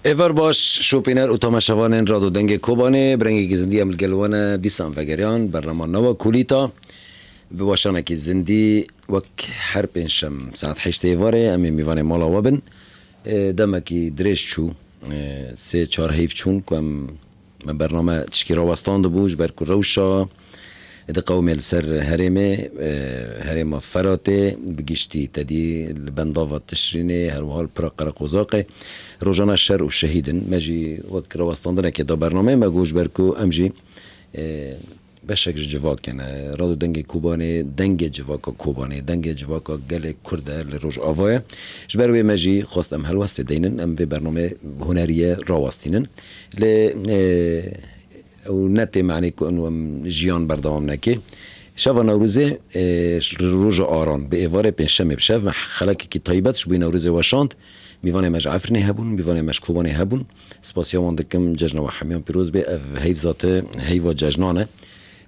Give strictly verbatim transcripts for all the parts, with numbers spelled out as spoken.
Êvar baş, şopîner û tamaşevanên Rado Dengê Kobanê, bi rengekî zindî em li gel we ne, dîsan vegeriyan bernama Newa Kulîta. Bi weşanekî zindî, wek her pêncşem saet heştê êvarê, em ê mîvanê mala we bin. Ê, demekî dirêj çû, ê, sê çar heyv çûn ku em, me bername tişkî rawestandibû, ji ber ku rewşa diqewime li ser herêmê, ê, herêma Feratê, bi giştî tedî li bendava Tişrînê, her wiha li pira Qereqozaqê, rojane şer û şehîd in. Me jî wek rawestandinekê da bernameyê, me got ji ber ku em jî, ê, beşek ji civakê ne. Rado Dengê Kobanê, dengê civaka Kobanê, dengê civaka gelê Kurd e li Rojavayê. Ji ber wê me jî xwest em helwestê deynin, em vê bernameyê hunerî ye rawestînin. Lê, e, ew ne tê manê ku eno em jiyan berdewam neke. Şeva Newrozê, e, li roja aran, bi êvarê pêncşemê bi şev me xelekekî taybet ji bo Newrozê weşand. Mîvanê me ji Efrînê hebûn, mîvanê me ji Kobanê hebûn. Spasiya wan dikim, cejna we hemiyan pîroz bê. Ev heyv zate heyva cejnan e.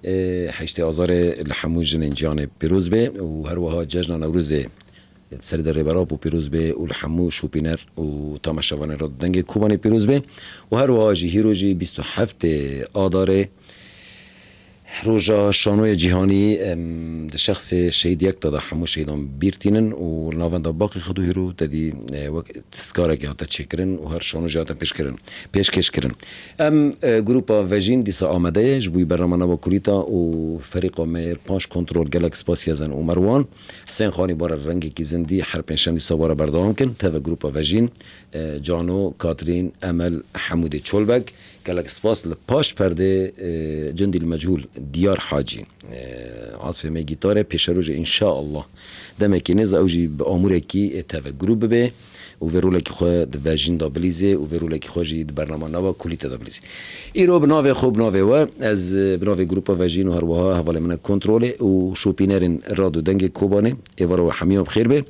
Ê, heştê Azarê li hemû jinên cîhanê pîroz bê û her wiha cejna Newrozê li ser de Rêber Apo pîroz bê û li hemû şopîner û tamaşevanên Rado Dengê Kobanê pîroz bê û her wiha jî hîro jî bîst û heftê Adarê, roja şanoyê cîhanî, em, di şexsê şehîd yek de de hemû şehîdan bîr tînin û li navenda Baqî Xwedû Hîro tedî, e, wek tizkareke hate çêkirin û her şano jî hate pêşkirin, pêşkêş kirin. Em, e, grupa Vejîn dîsa amade ye, ji bo bernama Newa Kulîta û ferîqa me yê panc kontrol gelek spasiya Zen û Merwan. Hisên Xanî bare rengekî zindî her pêncşem dîsa bare berdewam kin. Teve grupa Vejîn, e, Cano, Katrîn, Emel, Hemûdê Çolbek. Gelek spas li paş perdê, e, Cundî li Mechûl Diyar Hacî. E, Asfê me gîtar e, pêşerojê înşaallah demekî nêz ew jî bi amûrekî, e, teve grûp bibe. û vê rolekî xwe di Vejîn de bilîzê û vê rolekî xwe jî di bernama nava Kulîte de bilîzê. Îro bi navê xwe, bi navê we, ez, e, bi navê Grupa Vejîn û her wiha hevalê min e Kontrolê û şopînerên Rad û Dengê Kobanê, êvara we hemiya bi xêr be.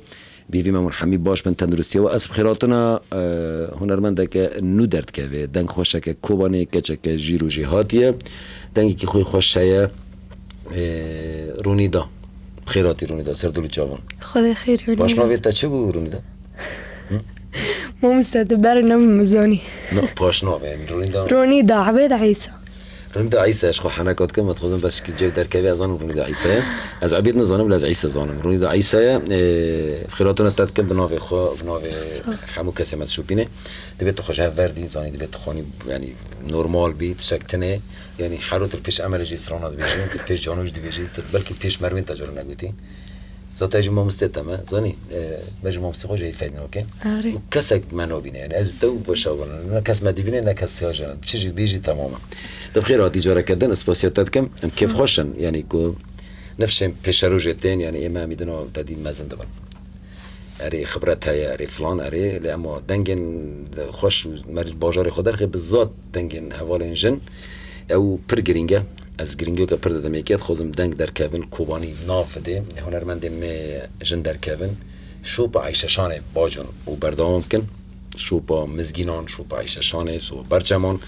Bi hêvî me hûn hemî baş bin, tenduristiya we. Ez bi xêrhatina, e, hunermendeke nû derdikeve, dengxweşeke Kobanê, keçeke jîr û jêhatî ye. Dengekî xwe xweş heye. E, Rûnîda. Bi xêr hatî Rûnîda, ser dil û çavan. Xwedê xêr Rûnîda. Paşnavê te çi bû Rûnîda? Hı? Mamoste, tu berê nebim zanî. No, paşnavê, Rûnîda. Rûnîda Ebêd Îsa. Rûnîda Îsa, ez xwe heneka dikim, ez dixwazim bes ki cêv derkeve, ez zanim Rûnîda Îsa ye. Ez Ebêd nizanim, lê ez Îsa zanim. Rûnîda Îsa ye, e, xêrhatina te dikim bi navê xwe, bi navê Sağ ol. Hemû kesê me dişopîne. Dibê tu xwe ji hev verdî, zanî, dibê tu xanî, yanî, normal bî, tişek tune. Yanî, hero tu pêş Emelê jî strana dibêjî, tu pêş Cano jî dibêjî, tu belkî pêş Merwên te cara negotî. Zaten ji mamostê te me, zanî, e, me ji mamostê xwe jî heyfeydin, okey? Arê. Û kesek me nabîne, yanî ez te û weşa wan, ne kes me dibîne, ne kes siyaja me. Çi jî bêjî, temam e. Te bi xêr hatî careke din, ez spasiya te dikim. Em Sağ ol. Kêfxweş in, yanî ku nifşên pêşerojê tên, yanî ê me em î dina tedî mezin dibin. Erê xibret heye, erê filan, erê, lê ema dengên xweş û merî bajarê xwe derxê bi zat dengên hevalên jin, ew pir girîng e. Ez giringiyeke pir didim yekê, dixwazim deng derkevin, Kobanî nav bidê, hunermendên me jin derkevin, şopa Eyşe Şanê bacin û berdewam bikin. Şopa Mizgînan, şopa Eyşe Şanê, şopa Berçeman.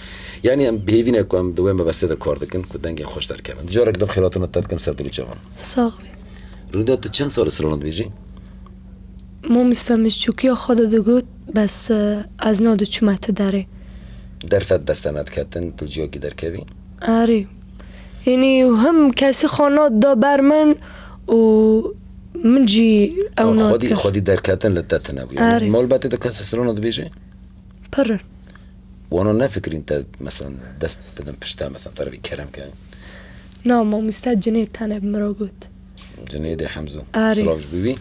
Yanî em bi hêvî ne ku em di wê mebestê de kar dikin, ku dengên xweş derkevin. Carek din xêrhatina te dikim ser dil û çavan. Sağ ol. Rûnîda, tu çend sal e strana dibêjî? Mamoste, min ji çûkiya xwe de digot, bes, e, ez nadiçûme ti derê. Derfet dest te nediketin, tu ciyakî derkevî? Erê. Yanî him kesî xwe nadida ber min û min jî ew Ha, xwedî, nadikir. Xwedî derketin li te tune bû. Yanî Erê. Malbetê de kesî strana dibêje? Pir in. Wana nefikirîn te, mesela, dest bidin pişte, mesela, te re vî kerem ke? Na, mamoste, Cinêd tenê bi min re got. Cinêdê Hemzo. Arê. Silav ji bo wî.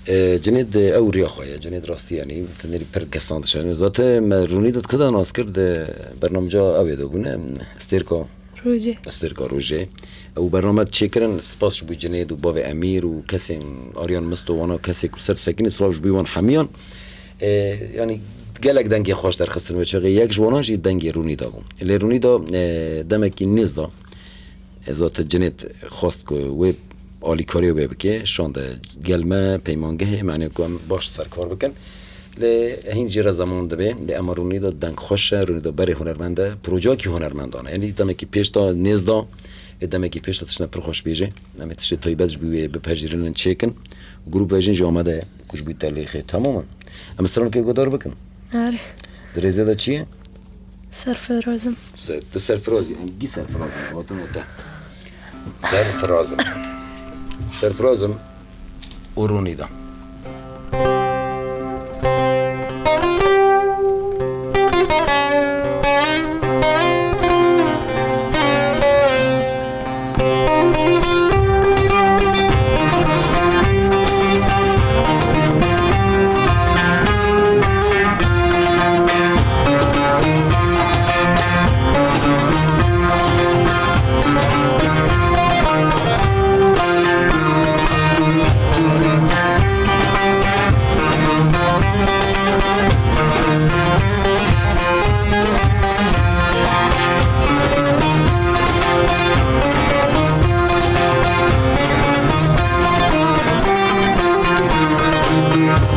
E, Cinêd ew riya xwe ye. Cinêd rastî, yanî, tenêrî pir kesan dişanê. Zaten me Rûnîda di ku de nas kir, di bernameca ew ê de bûne, Stêrka Rojê. Stêrka Rojê. Ew bername çêkirin, spas ji bo Cinêd û bavê Emîr û kesên Aryan Misto, wana kesê ku ser sekinî, silav ji bo wan hemiyan. E, yanî gelek dengê xweş derxistin wê çaxê. Yek ji wana jî dengê Rûnîda bû. Lê Rûnîda, e, demekî nêz da. E, zaten Cinêd xwest ku wê alîkariyê wê bike. Şande gel me peymangehê, me anê ku em baş ser kar bikin. Lê hîn jê re zeman dibe. Lê ema Rûnîda deng xweş e, Rûnîda berê hunermend e, projeyakî hunermendan e. Yanî demekî pêş de nêz da, ê demekî pêş de tiştine pir xweş bêje. Em ê tiştê taybet ji bo wê bipejirînin çêkin. Grûp Vejîn jî amade ye, ku ji bo te lêxê temam in. Em strankê guhdar bikin. Erê. Di rêzê de çi ye? Serfirazim. Se-, tu serfiraz î, em gî serfiraz in, gotin û te. Serfirazim. Serfirazim û Rûnîda.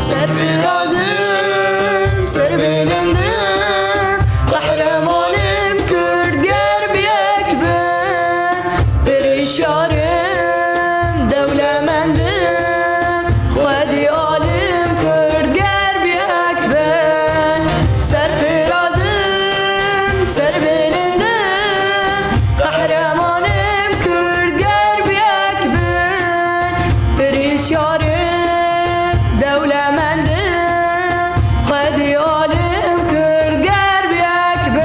Serfirazim, serbilindim, qehremanım Kurd ger bi yek bin. Perişanim, dewlemendim, xwedî alim Kurd ger bi yek bin. Serfirazim, serbilindim, qehremanım Kurd ger bi yek bin. Perişanim, dewlemendim, xwedî alim Kurd ger bi yek bin.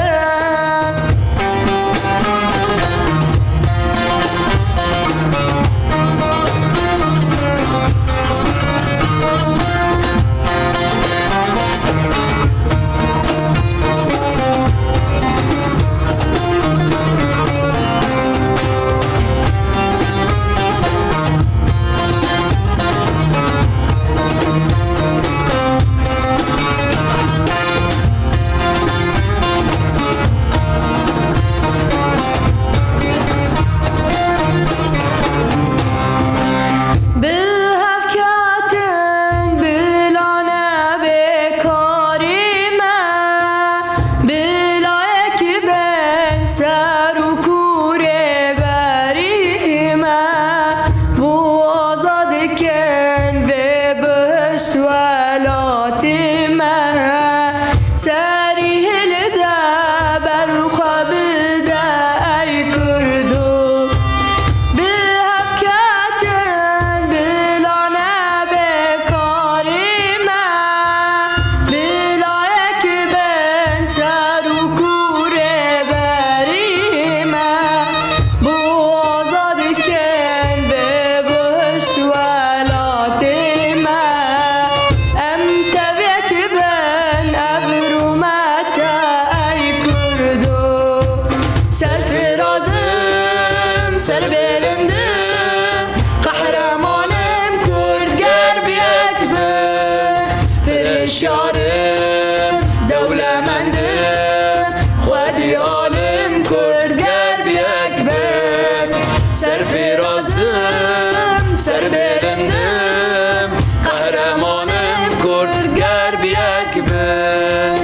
Serbilindim, qehremanım Kurd ger bi yek bin. Pirişyarim, dewlemendim, xwedî alim Kurd ger bi yek bin. Serfirazim, serbilindim, qehremanım Kurd ger bi yek bin.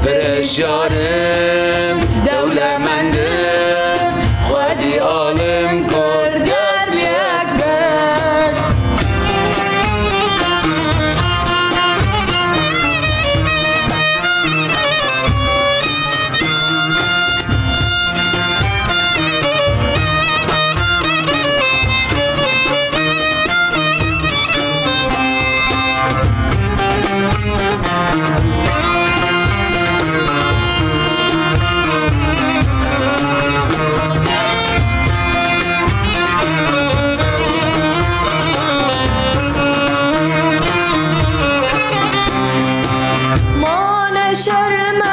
Pirişyarim, dewlemendim, xwedî alim Kurd ger bi yek bin. Ma ne şerm e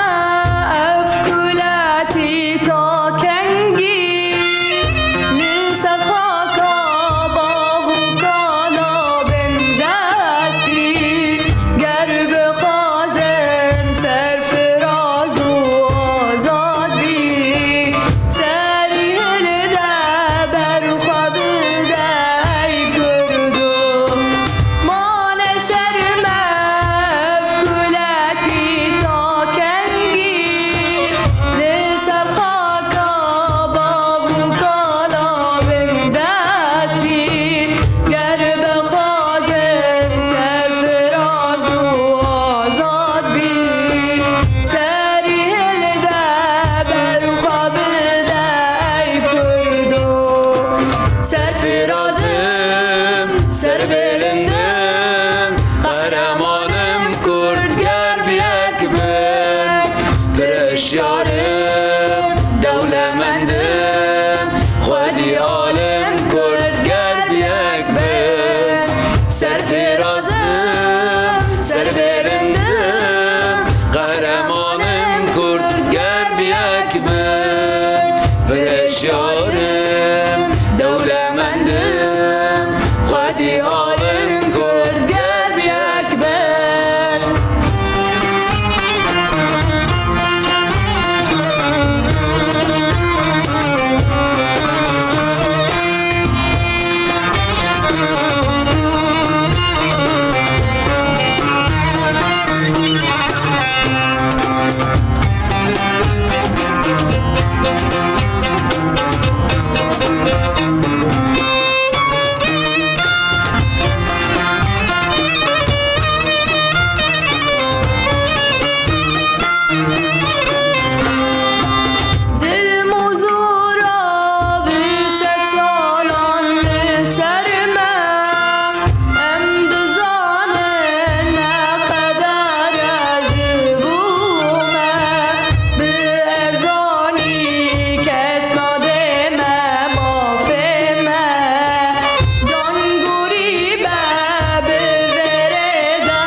ev kuletî ta kengî, li ser xaka bav û kala bindestî. Ger bixwazim serfiraz û azad bî, serî hilde ber xwe bide ey Kurdo. Ma ne şerm e ev kuletî ta kengî, li ser xaka bav û kala bindestî. Ger bixwazim serfiraz û azad bî, serî hilde ber xwe bide ey Kurdo. Serfirazim, serbilindim, qehremanım Kurd ger bi yek bin. Pirişyarim, dewlemendim, xwedî alim Kurd ger bi yek bin. Serfirazim, serbilindim, qehremanım Kurd ger bi yek bin. Pirişyarim, dewlemendim, xwedî alim Kurd ger bi yek bin. Zilm û zora bi sed salan li ser me, em dizanin ne qeder e ji bo me. Bi erzanî kes nadê me mafê me. Can gorî be bi vê rê de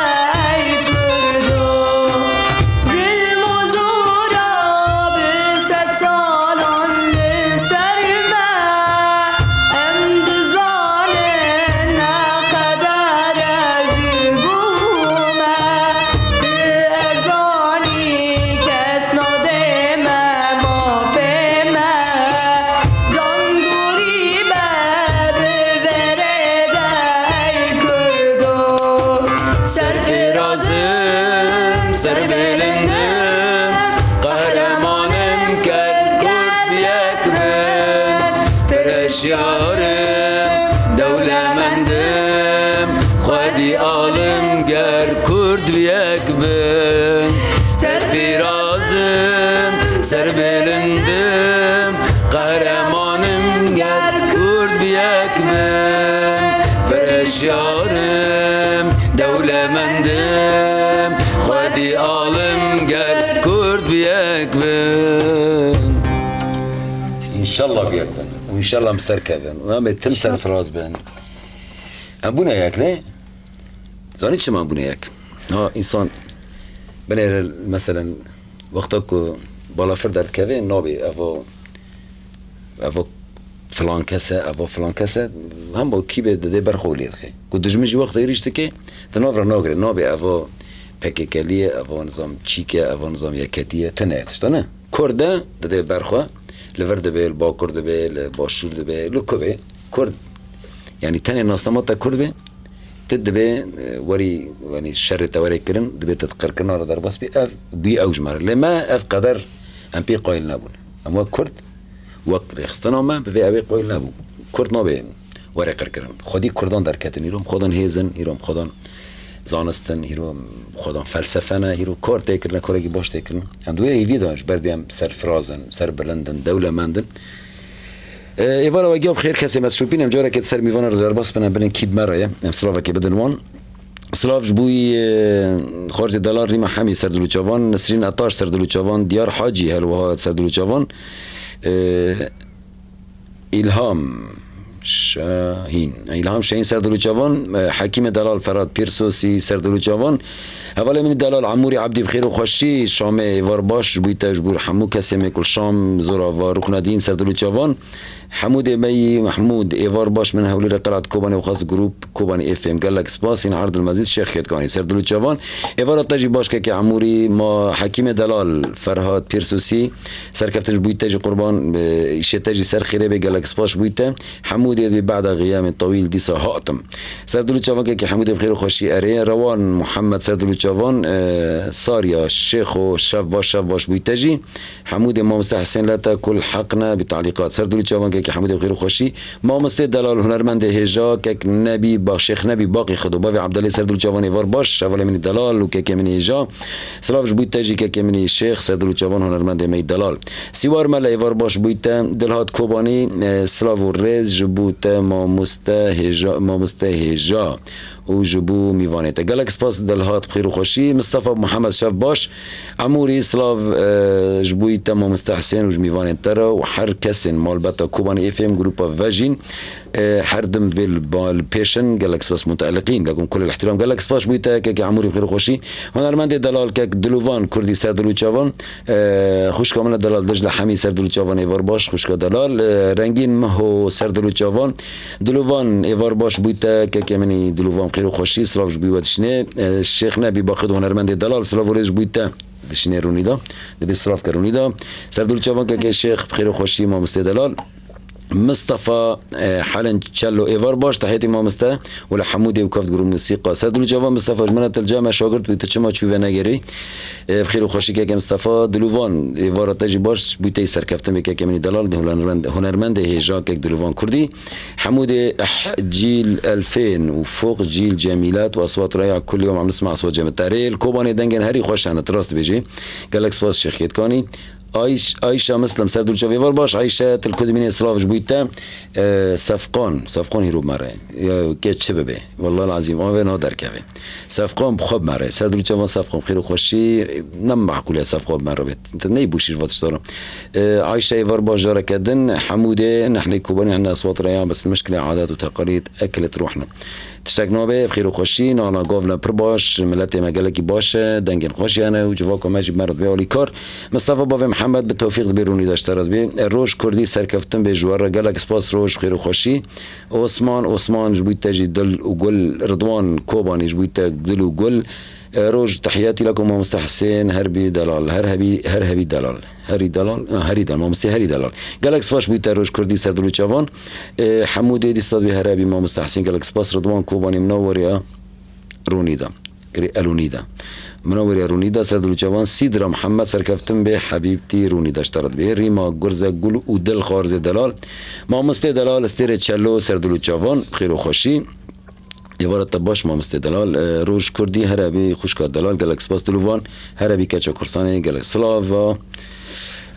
ey Kurdo. Zilm û zora bi sed salan li ser me. Em dizanin ne qeder e ji bo me. Bi erzanî kes nadê me mafê me. Can gorî be bi vê rê de ey Kurdo. Serfirazim, serbilindim, qehremanım ger Kurd bi yek bin. Pirişyarim, dewlemendim, xwedî alim ger Kurd bi yek bin. Serfirazim, serbilindim, qehremanım ger Kurd bi yek bin. Pirişyarim, dewlemendim, xwedî alim ger Kurd bi yek bin. Înşallah bi yek bin. Û înşallah em ser kevin. Û em ê tim serfiraz bin. Em bûne yek lê? Zanî çima bûne yek? Ha, însan binêre, meselen, wexta ku balafir derdikeve, nabê eva, eva filan kes e, eva filan kes e, hemba kî be didê ber xwe lê dixe. Ku dijmin jî wextê êrîş dike, di nav re nagire, nabê eva P K K'lî ye, eva nizam çîk e, eva nizam yeketî ye, tune ye tişta ne. Kurd e, didê ber xwe, li vir dibe, li bakur dibe, li başûr dibe, li ku be, Kurd. Yanî tenê nasnama te Kurd be, tu dibê, e, werî, yanî şerê te were kirin, dibê tu di qirkirina re derbas bî, ev bûyî ew ji me re. Lê me ev qeder em pê qayîl nebûn. Em wek Kurd, wek rêxistina me bi vê ewê qayîl nebû. Kurd nabe were qirkirin. Xwedî Kurdan derketin. Îro em xwedan hêz in, îro em xwedan zanist in, îro em xwedan felsefe ne, îro kar tê kirine, karekî baş tê kirin. Em di wê hêviyê de ji ber vê em serfiraz in, serbilind in, dewlemend in. E, êvara we giya bi xêr, kesê me dişopîne, em careke di ser mîvana re derbas bine, binin kî bi me re ye. Em silavekê bidin wan. Silav ji bo, e, Xwarzê Delal Rîma Hemî ser dil û çavan, Nisrîn Etaş ser dil û çavan, Diyar Hacî her wiha ser dil û çavan, e, Îlham Şahîn, Îlham Şahîn ser dil û çavan, e, Hekîmê Delal Ferhat Pîrsosî ser dil û çavan, hevalê min Delal Emûrî Ebdî bi xêr û xweşî, Şamê êvar baş ji bo te, ji bo hemû kesê me ku li Şam zor ava, rukna dîn ser dil û çavan. Hemûdê me yî Mehmûd, êvar baş, min Hewlêrê Qelat Kobanê û xas grûp Kobanê F M. Gelek spas, yîn Erdil Mezîd Şêx Xêtkanî. Ser dil û çavan, êvara te jî baş kekê Emûrî, ma Hekîmê Delal, Ferhat Pîrsûsî, serkeftin ji bo te jî qurban, e, îşê te jî ser xêrê bê, gelek spas ji bo te. Hemûdê dibê beda xiyamên tewîl dîsa hatim. Ser dil û çavan kekê Hemûdê bi xêr û xweşî erê. Rewan Muhammed ser dil û çavan, e, Sarya, Şêxo, şev baş, şev baş bo te jî. Hemûdê mamoste Hesên Leta kul heq ne bi talîqat. Ser dil û çavan kekê Hemûdê bi xêr û xweşî. Mamostê Delal hunermendê hêja kek Nebî Ba-, Şêx Nebî Baqî Xedo, bavê Ebdelê ser dil û çavan êvar baş, hevalê min î Delal û kekê min î hêja. Silav ji bo te jî kekê min î Şêx, ser dil û çavan hunermendê me yî Delal. Sîwar Mele êvar baş bo te, Dilhat Kobanî, e, silav û rêz ji bo te mamoste hêja, mamoste hêja. û ji bo mîvanê te. Gelek spas Delhat, bi xêr û xweşî. Mistefa Muhammed, şev baş. Emûrî, silav, e, ji bo te mamoste Hesên û ji mîvanên te re û her kesên malbeta Kobanê F M, grûpa Vejîn, e, her dim bê li ba-, li pêş in. Gelek spas muteliqîn, lekum kulil ihtiram. Gelek spas ji bo te, kekê Emûrî, bi xêr û xweşî. Hunermendê Delal, kek Dilovan Kurdî ser dil û çavan. E, xwişka min e Delal Dicle Hemî ser dil û çavan êvar baş, xwişka Delal. E, Rengîn Miho ser dil û çavan. Dilovan êvar baş bûyte, kekê min î Dilovan xêr û xweşî, silav ji bî we dişinê. E, Şêx Nebî Baxid hunermendê Delal, silav û rêz ji bûyte. Dişinê rûnî da. Dibê silav ke rûnî da. Ser dil û çavan kekê Şêx, xêr û xweşî, mamostê Delal. Mistefa, e, Helen Çello êvar baş, tehiyetî mamoste, wele Hemûdê û keft grûp musîqa. Ser dil û çavan Mistefa ji min re til came şagirt bû, tu çima çû venegerî? E, bi xêr û xweşî keke Mistefa, Dilovan, êvara te jî baş, bû tey serkeftin bê keke min î Delal, hunermend-, hunermendê hêja kek Dilovan Kurdî. Hemûdê eh, cîl elfên û foq cîl cemîlet û aswat reya kulli yom em nisma aswat cemîlet. Erê, li Kobanê dengên herî xweş hene, tu rast dibêjî. Gelek spas Şêx Kêtkanî. Ayş-, Ayşe Mislem ser dûr çavê var baş. Ayşe, til ku dimînê silav ji bo te. E, Sefqan, Sefqan hîro me re. Ya, ke çi bibe? Wallahil azîm, ave na derkeve. Sefqan bi xwe bi me re. Ser dûr çavan Sefqan, xêr û xweşî, ne meqûl e Sefqan bi me re bêt. Tu ney bûşîr va tişta re. E, Ayşe êvar baş careke din, Hemûdê, nehlê Kobanî hene swat re ya, bes mişkilê adet û teqalîd, ekilet ruhne. Tiştek nabe, bi xêr û xweşî, nana gavle pir baş, miletê me gelekî baş e, dengên xweş hene û civaka me jî bi me re dibe alîkar. Mistefa bavê Mihemed bi tewfîq dibê rûnî de ji te re dibê. E, roj Kurdî serkeftin bê ji we re. Gelek spas roj, xêr û xweşî. Osman, Osman ji bo te jî dil û gul. Ridwan Kobanî ji bo te dil û gul. E, roj tehiyatî leko mamoste Hesên, her bî delal, her hebî, her hebî delal. Herî delal, ha, herî delal, mamostê herî delal. Gelek spas bû te roj Kurdî ser dil û çavan. E, Hemûdê dîsa dibê here bî mamoste Hesên, gelek spas. Ridwan Kobanî min a weriya rûnî da. Kirê elûnî da. Min a weriya rûnî da ser dil û çavan. Sîdra Mihemed serkeftin bê Hebîbtî rûnî da ji te re dibê. Rîma Gurze Gul û Dil Xwarzê Delal. Mamostê Delal, Stêrê Çelo ser dil û çavan. Xêr û xweşî. Êvara te baş mamoste Delal, e, roj Kurdî, here bî xwişka Delal, gelek spas Dilovan, here bî keça Kurdistanê, gelek silava.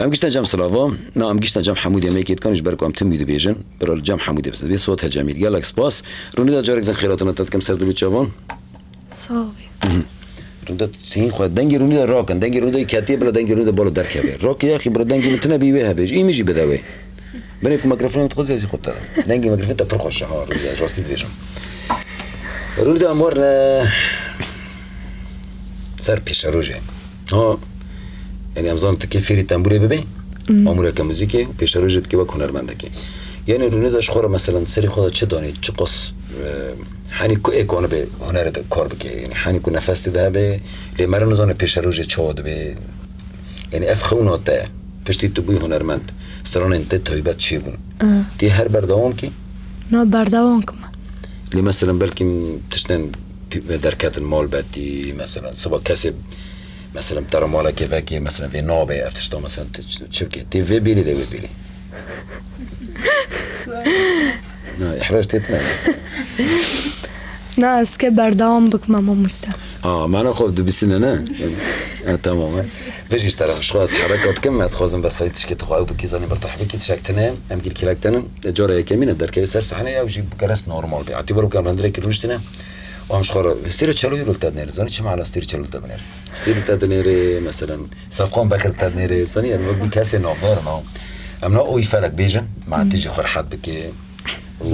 Em gişte cem silava, na em gişte cem Hemûdê me kêtkan ji ber ku em tim wî dibêjin, bira li cem Hemûdê bisin. Bê sot he Cemîl, gelek spas. Rûnî de carek din xêratina te dikim ser dil û çavan. Sağ ol. Rûnî de hîn xwe, dengê rûnî de rakin, dengê rûnî de ketiye bila dengê rûnî de balo derkeve. Rok yaxî bira dengê min tune bî wê hebêj. Î min jî bide wê. Binê ku mikrofon dixwazî ez jî xwe te. Dengê mikrofon te pir xweş e ha, rûnî de rastî dibêjim. Rûnî de em werine ser pêşerojê. Ha, yani em zanin tu kê fêrî tembûrê bibê, amûreke muzîkê û pêşerojê dikê wek hunermendekê. Yanî rûnê de ji xwe re, meselen, serê xwe de çi danê, çi qas, e, henî ku ê kanibe hunerê de kar bike, yanî henî ku nefes tê de hebe, lê meriv nizane pêşerojê çawa dibe. Yanî ev xewna te, piştî tu bûyî hunermend, stranên te taybet çêbûn. Ah. Tê her berdewam kî? Na, berdewam kim. Lê, meselen, belkî tiştên pi-, derketin malbetî, meselen, siba kesê, meselen, te re malekê vekê, meselen, vê nabê, ev tişta, meselen, tu çi, çi bikê? Tê vê bîrî lê wê bîrî. Na, ihraç tê tine, meselen. Na, ez ke berdewam bikme, mamoste. Ha, mana xwe dibîsine, ne? Ha, tamam, he. Vê jî ji teref, ji xwe ez hereka dikim, ez dixwazim vesayî tişkê tu xwe ew bikî, zanî bir tu hebikî tişek tine, em gîl kîlek tenin. Cara yekemîn e, derkevî ser sehne, ew jî bi gerest normal bê. Hatî wero ku em hundirek rûniştine, û em ji xwe re, histêrê çeloyî rol te dinêre. Zanî çi mana histêrê çelo te binêre? Histêrê te dinêre, meselen, Sefqan Bekir te dinêre. Zanî, em wek bî kesê navdar in, ha. Em na oyî felek bêjin, ma tî jî xwe rehet bike. û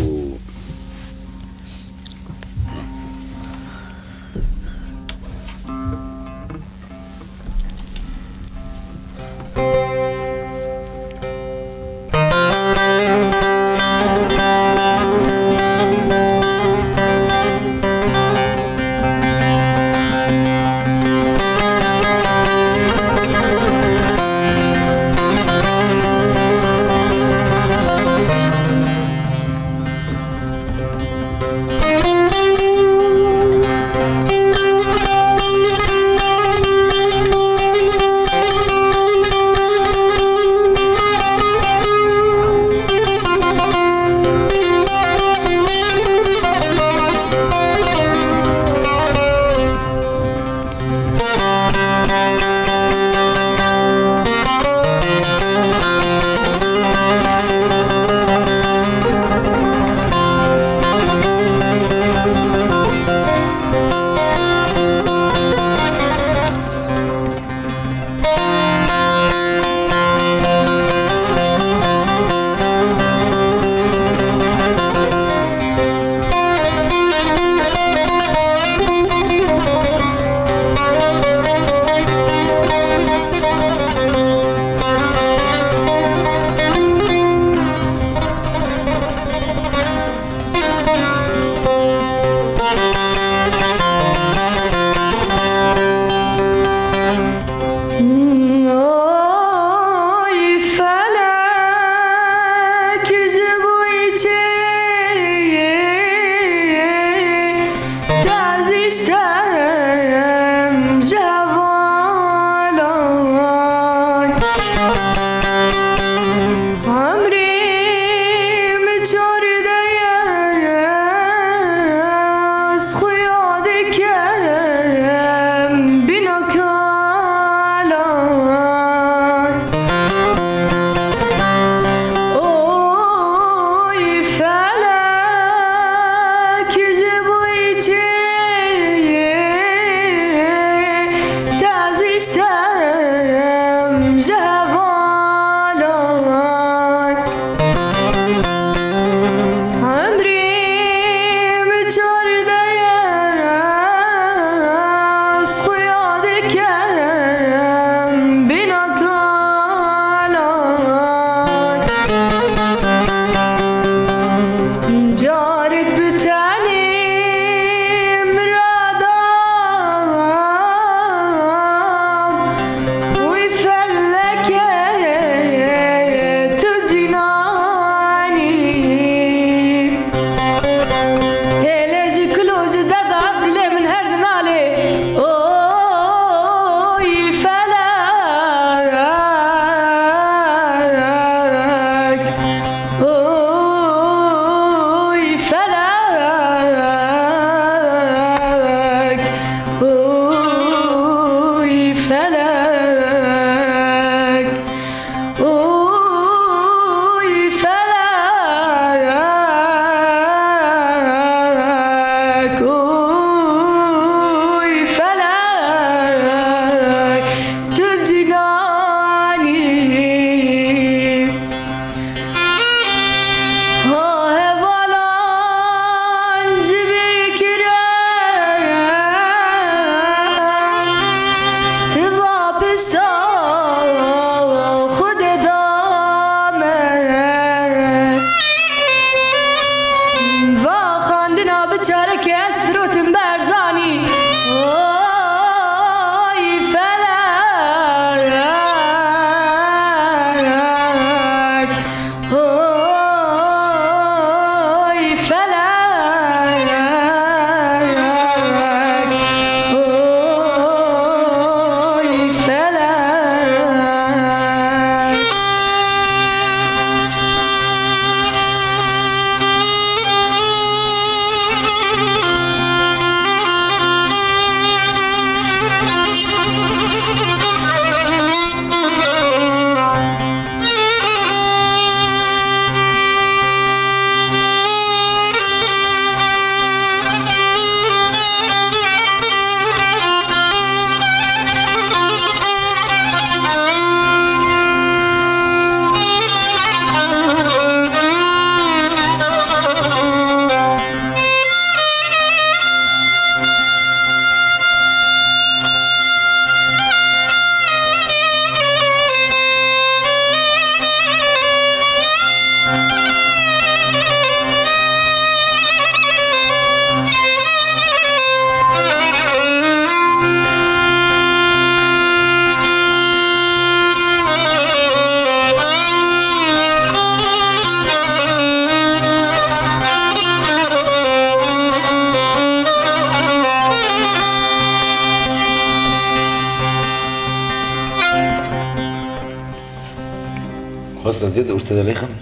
Xwest ez vê de orte de lêxim.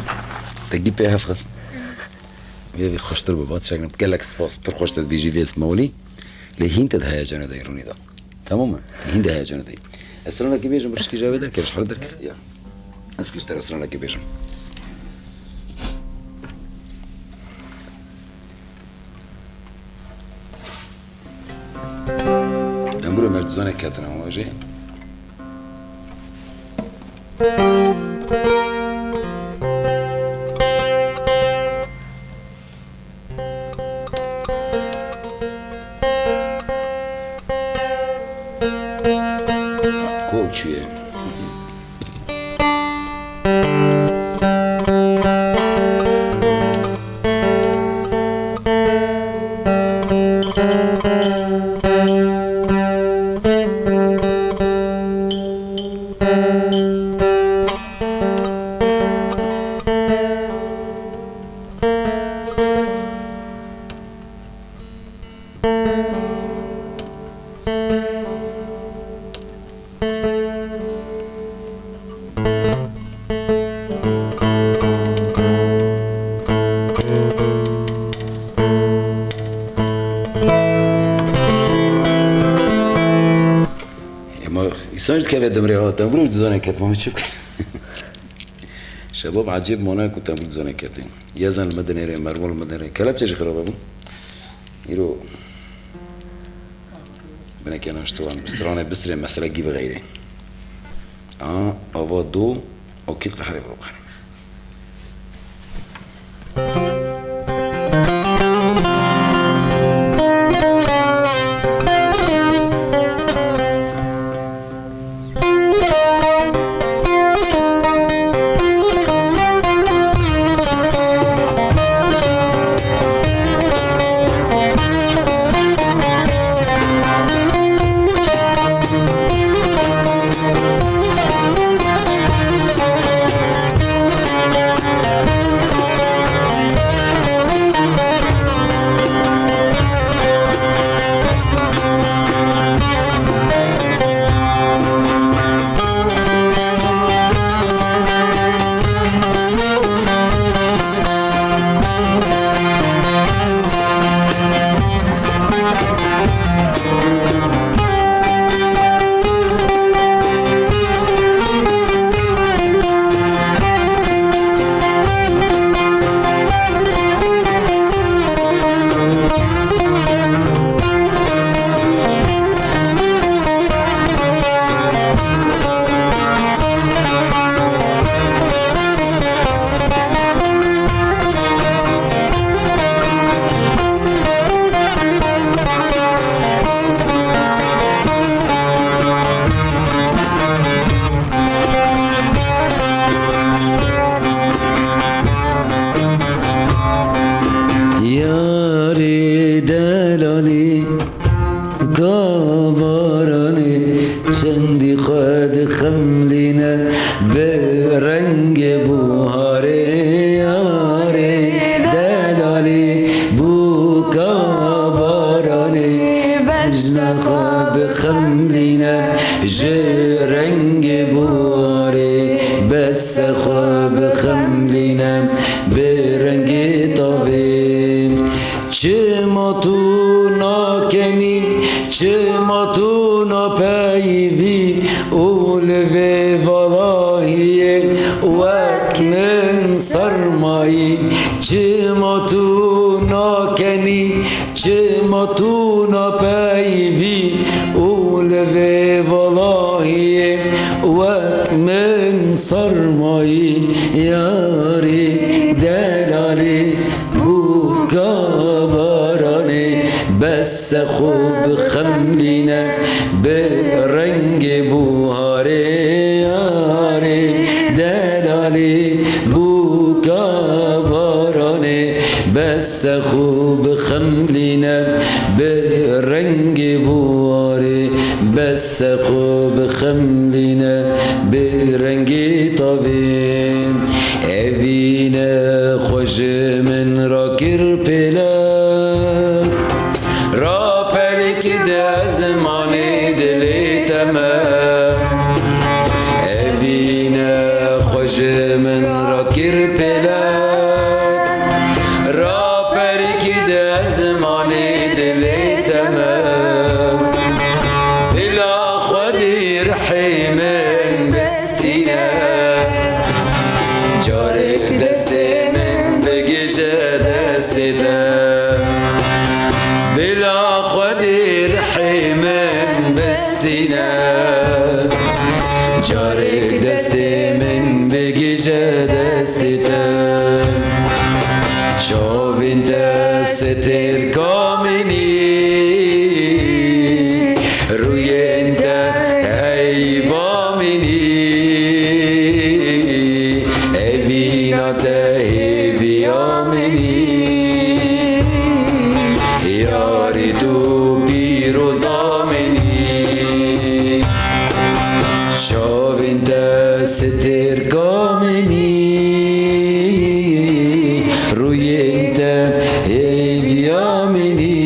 Te gî pê hev xist. Vê vê xweştir bi, vat şeklin. Gelek spas, pir xweş te dibêjî vê smawlî. Lê hîn te di heyecana de rûnî da. Tamam mı? Te hîn de heyecana de. Ez stranekî bêjim, bir şikî jawê derkeve, ji xwe derkeve. Ya. Ez kişter stranekî bêjim. Em bûre merdizanek ketine, ama jê. Kok çûye. Ema îsan jî dikeve demrê ha, te vurû dizane ket, ma çi bikir? Şebab ecêb mane ku te vurû dizane kete. Yezan li me dinêre, mermo li me dinêre. Kelepçe jî xirab bû. Îro bineke naşto em bi stranê bistrê, mesele gî bi xeyrê. A, ava do, o kît qehrê bixwe. Yarê delalî, ka baranê, çendî xwe dixemlîne bi rengê buharê. Yarê delalî, bûka baranê, bes xwe bixemlîne ji rengê buharê, bes xwe bixemlîne bi rengê tavê. Çima tu nakenî, çima tu napeyivî û li vê valahiyê wek min sermayî? Çima tu nakenî, çima tu napeyivî û li vê valahiyê wek min sermayî? Yarê delalê, bûka baranê, bes xwe bixemlîne bi rengê buharê. Yarê delalê, bûka baranê, bes xwe bixemlîne bi rengê buharê. Bes xwe bixemlîne bi rengê tavê. Evîne xwe ji min rakir pêle, rapelekî de zimanê dilê te me. Evîne xwe ji min Rakir pêlek, raperikî de zimanê dilê te me. Bila Xwedî rihê min bistîne. Carek destê min bigije destê te. Bila Xwedî rihê min bistîne. Carek destê min bigije destê te. Çavên te stêrka min î, rûyên te heyva min î, evîna te hêviya min î, yarî tu pîroza min î. Çavên te stêrka min î, rûyên te hêviya min î,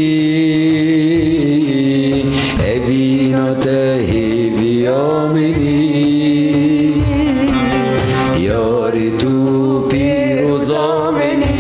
evîna te hêviya min î, yarî tu pîroza min î.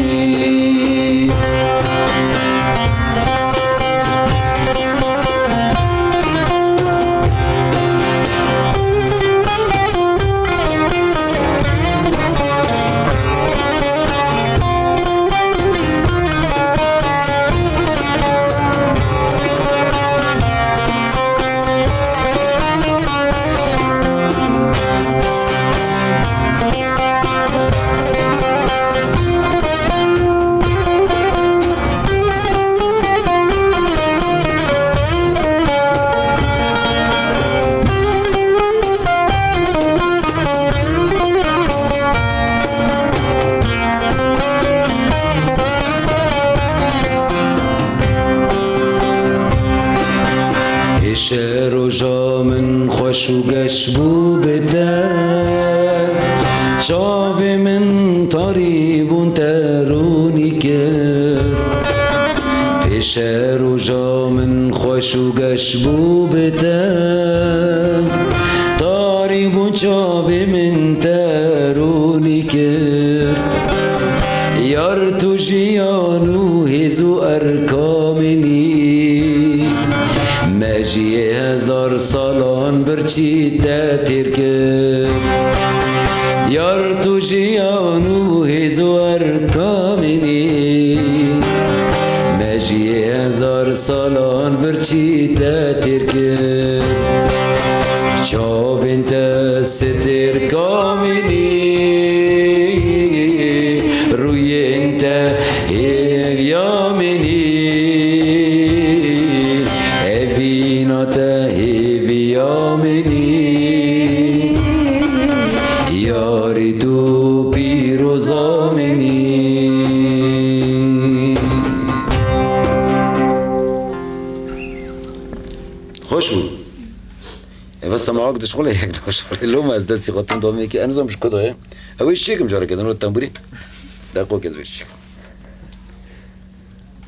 Hêşe roja min xweş û geş bû bi te, çavê min tarî bûn te rûnî kir. Pêşe roja min xweş û geş bû bi te, tarî bûn çavê min te rûnî kir. Yar tu jiyan û hêz û erka min î, mejiyê hezar salan birçî te têr kir. Yar tu jiyan û hêz û erka min î, mejiyê hezar salan birçî te têr kir. Çavên te stêrka min î, rûyên te hêviya min î, evîna te hêviya min î, yarî tu pîroza min î. Xweş bû. Eva semawak dişxulê yek dişxulê. Loma ez destî xwe tim domê ki, en zom ji ku doye. Ew ê çêkim careke din ro tembûrî. Deqo kez wê çêkim.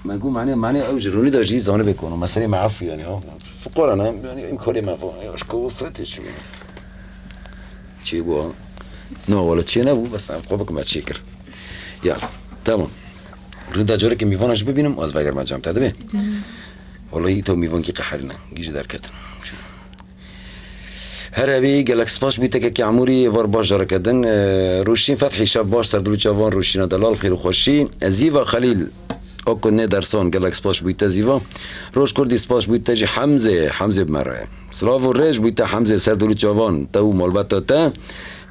Me got, mane, mane ew ji rûnî de jî zanibê kono. Meselê me efû yani, ha. Fuqara ne, yani, imkanê me efû. Ya, şko bu fete çi. Çê bû, ha. No, wala çê nebû, bes em xwe bikim me çê kir. Ya, tamam. Rûnî de careke mîvana jî bibînim, ez vegerime cem te dibe. Wala îto mîvankî qeherîne. Gî jî derketin. Her hebî gelek spas bû te kekê Emûrî, êvar baş careke din. E, Rûşîn Fethî şev baş ser dil û çavan Rûşîna delal xêr û xweşî. Zîva Xelîl, Oko nê dersan gelek spas bû te Zîva. Roj Kurdî spas bû te jî Hemzê, Hemzê bi me re ye. Silav û rêj bû te Hemzê ser dil û çavan te û malbeta te.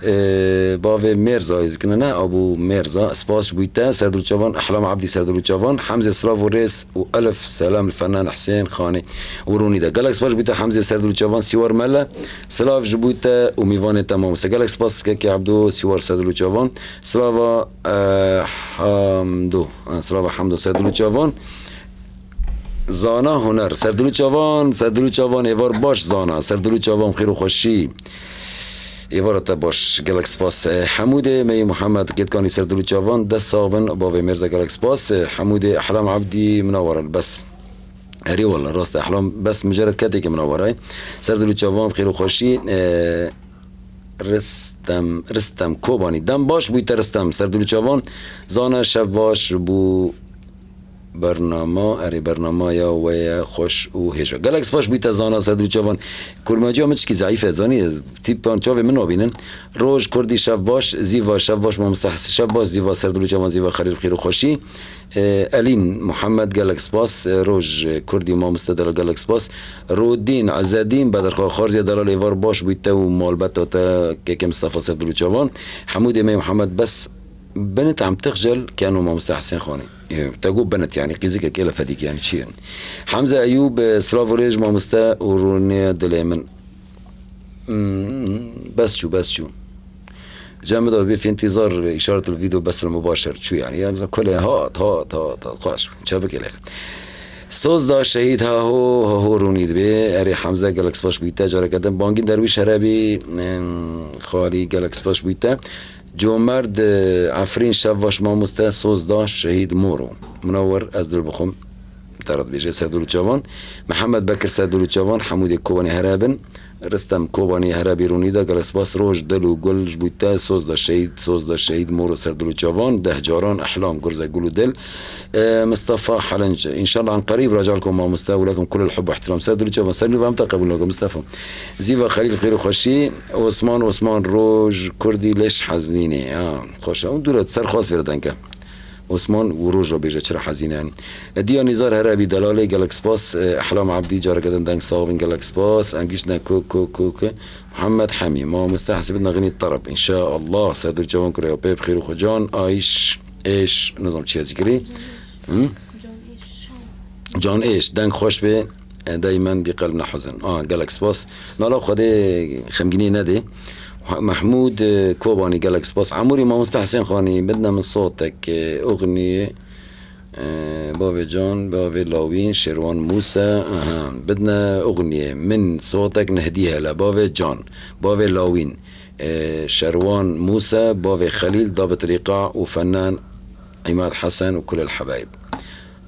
Ee, bavê Mêrza, ez dikine ne, Abû Mêrza, spas ji bo te, Serdûl Çavan, Ehlam Abdî, Serdûl Çavan, Hemzê, silav û rêz û elf selam li Fenan Husên Xanê û Rûnî de. Gelek spas ji bo te, Hemzê, Serdûl Çavan, Sîwar Mele, silav ji bo te û mîvanê te, Mamose. Gelek spas, Kekê Ebdo, Sîwar, Serdûl Çavan, silava, eh, Hamdo, eh, silava Hamdo, Serdûl Çavan. Zana huner. Serdûlû Çavan, Serdûlû Çavan, êvar baş zana. Serdûlû Çavan, xêr û xweşî. Êvara te baş. Gelek spas. E, Hemûdê, Meyî Muhammed, Kêtkanî Serdûlû Çavan, dest sax bin, bavê Mêrza gelek spas. E, Hemûdê, Ehlam Abdî, mina were bes. Erê wala, rast e, Ehlam bes mucerred ketêkê mina were. Serdûlû Çavan, xêr û xweşî. E, Ristem, Ristem Kobanî. Dem baş bûyte Ristem, ser dil û çavan. Zana şev baş bû bernama, erê bernama ya we ye xweş û hêja. Gelek spas bûyte Zana, ser dil û çavan. Kurmanciya min çikî zeîf e, zanî, tîpan çavê min nabînin. Roj Kurdî şev baş, Zîva şev baş, mamoste Hesî şev baş, Zîva ser dil û çavan, Zîva Xelîl xêr û xweşî. E, Elîn Muhammed, gelek spas. E, Roj Kurdî mamoste delal, gelek spas. Rodîn Ezedîn, Bedirxa Xarzî delal, êvar baş bûyte û malbeta te keke Mistefa ser dil û çavan. Hemûdê me Muhammed bes binit em tixcel keno mamoste Hesên Xanî. E, te got binit yani, qîzikek êle fedîk yani çi ye? Hemze Eyûb, e, silav û rêj mamoste û rûnê dilê min. Hmm, bes çû, bes çû. Cem da bi fi intizar işaretul video besel mubaşer çû yani. Yani kule hat, hat, hat, hat, xweş. Çabuk ele. Soz da şehîd ha ho, ha ho rûnî dibe. Erê Hemze gelek spas bûyte. Careke din bangîn derwîş herebî, em, xalî gelek spas bûyte. Comerd, e, Efrîn şev baş mamoste, soz da şehîd Moro. Munawwer ez dil bixwim. Te re dibêje ser dil û çavan. Mihemed Bekir ser dil û çavan, Hemûdê Kobanî here bin. Ristem Kobanî here bîrûnî de, gelek spas. Roj, dil û gul ji bo te, soz da şehîd, soz da şehîd, Moro ser dil û çavan, deh caran, Ehlam, Gurze, Gul û Dil. E, Mistefa Helinc. Înşallah an qerîb raca li kom mamoste, û lekum kulul hubb û ihtiram. Ser dil û çavan, ser nû ve em te qebûl nakim, Mistefa. Zîva Xelîl, xêr û xweşî. Osman, Osman, Roj, Kurdî, leş heznînê. Ha, xweş e. Hûn dû re ser xas vêre deng e. Osman û Roj re bêje, çira hezîne. Diya Nîzar Herebî delalê, gelek spas. Ehlam Abdî, careke din deng sax bin, gelek spas. Em giştine ku, ku, ku, ku. Muhammed Hemî, mamoste hesibit nexînî terb. Înşaallah, ser dil û çavan kurê pê bi xêr û xwecan, Ayş, Êş, nizam çi zikirî. Hı? Can Êş, deng xweş bê. E, daymen bi qelb ne huzn. A, gelek spas. Nala Xwedê xemgînî nedê. Mehmûd, e, Kobanî, gelek spas. Emûrî mamoste Hesên Xanî, bidne min sotek, e, oxniyê, e, bavê Can, bavê Lawîn, Şêrwan Mûse, aha, bidne oxniyê. Min sotek nehdî hele, bavê Can, bavê Lawîn, e, Şerwan Mûse, bavê Xelîl, Dabit Rîqa û Fenan Îmad Hesen û kulel hebayib.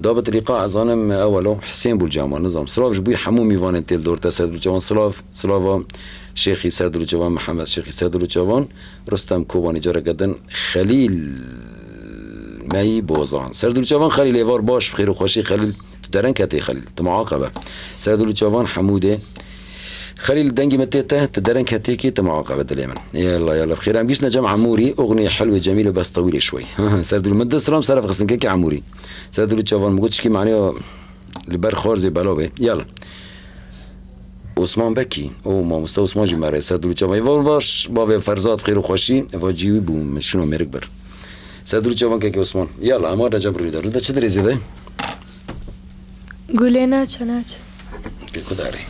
Dabit Rîqa, ez zanim ewelo Husên bû li cama, nizam. Silav ji bo hemû mîvanên têl dor te ser dil û çavan. Silav, silava Şêxî ser dil û çavan, Mihemed Şêxî ser dil û çavan, Rustem Kobanî careke din, Xelîl Mey Bozan. Ser dil û çavan Xelîl, êvar baş, bi xêr û xweşî Xelîl, tu dereng ketê Xelîl, tu muaqebe. Ser dil û çavan Hemûdê. Xelîl, dengê min tê te, tu dereng ketê kî, tu muaqebe dilê min. Yalla, yalla, bi xêr. Em giştine cem Emûrî, oxnê helwê Cemîl û bes tewîlê şwey. Ser dil û min dist ram seref xistin kekê Emûrî. Ser dil û çavan min got çikî maniya li ber xwarzê bela bê. Yala. Osman Bekî. O, mamoste Osman jî mere. Ser dil û çavan. Êvar baş, bavê Ferzad xêr û xweşî. Eva cî wî bû, min şino mêrik ber. Ser dil û çavan kekê Osman. Yala, em wan recem rû de. Rû de çi dirêzê de? Gulê naçe, naçe. Pê ku darê.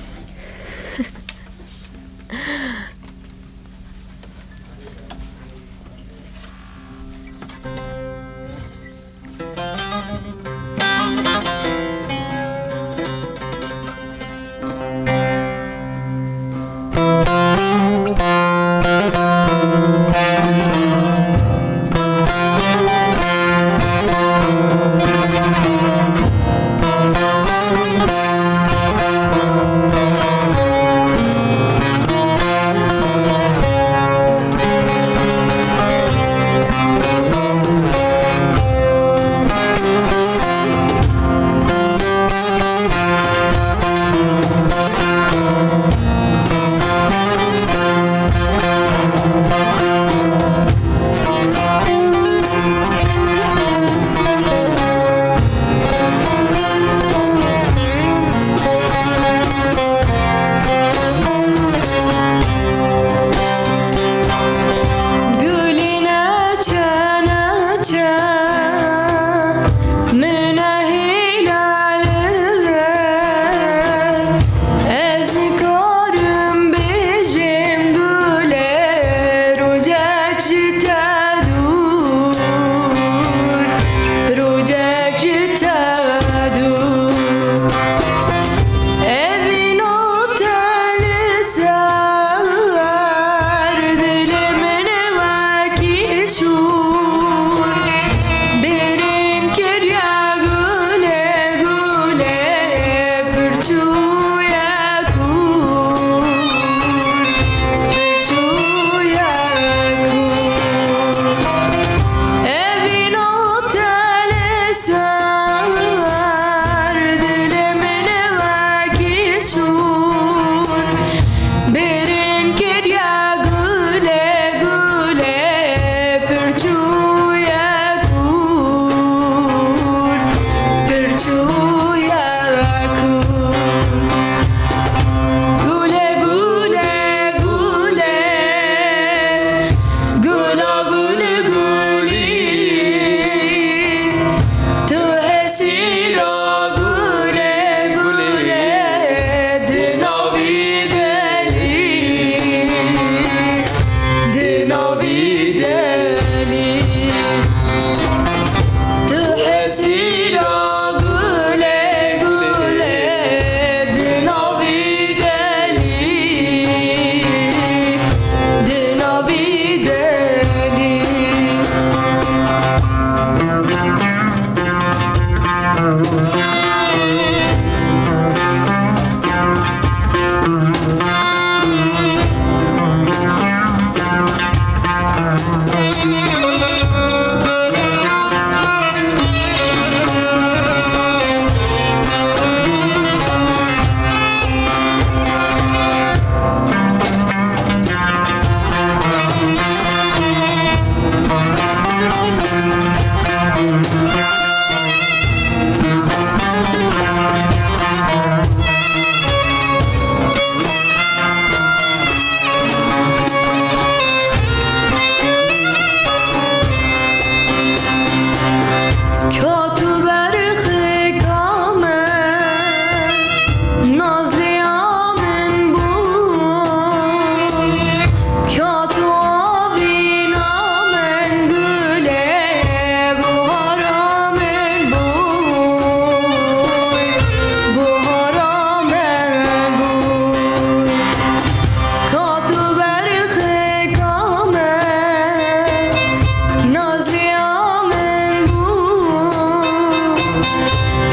Ya min bû,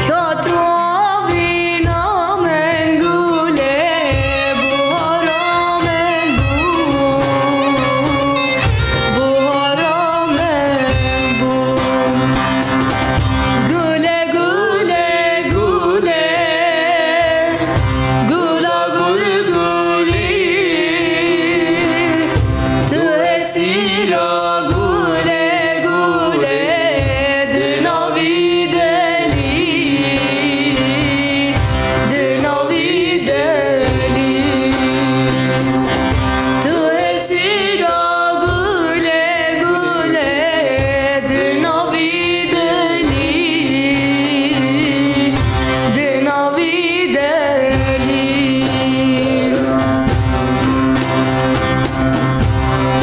ka tu avîna min gulê, buhara min bû, buhara min bû. Gule, gule, gule, gula gul gulî. Tu esîra gule, gule, di navî delî, di navî delî. Tu esîra gule, gule, di navî delî, di navî delî.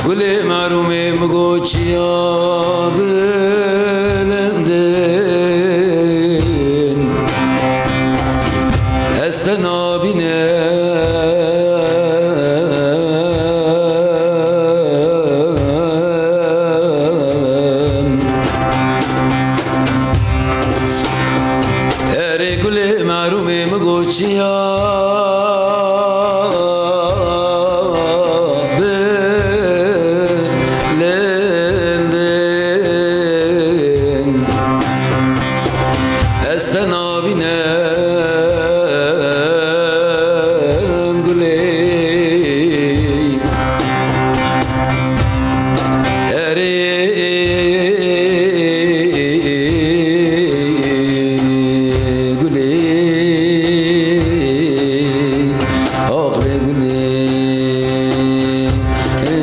Gulê merûmê min got çiya bilindin, ez te nabînim. Erê gulê merûmê min got çiya bilindin, ez te nabînim gulê. Erê gulê, aqrê gulê, tu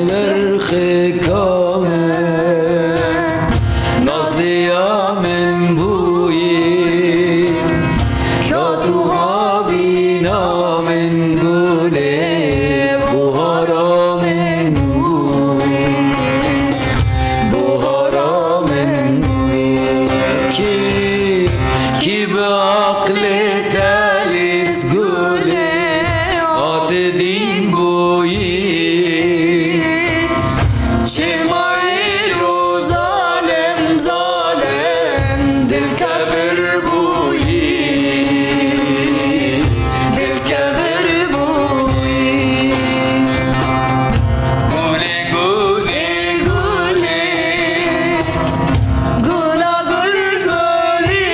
nerxê kame, nazliya min bûyî. Ka tu havîna min gulê, buhara min bûyî, buhara min bûyî. Kî, kî bi aqlê te lîst gulê, hate dîn bûyî. Çima îro zalim, zalim dilkevir bûyî, dilkevir bûyî. Gulê, gulê, gulê, gula gul gulî.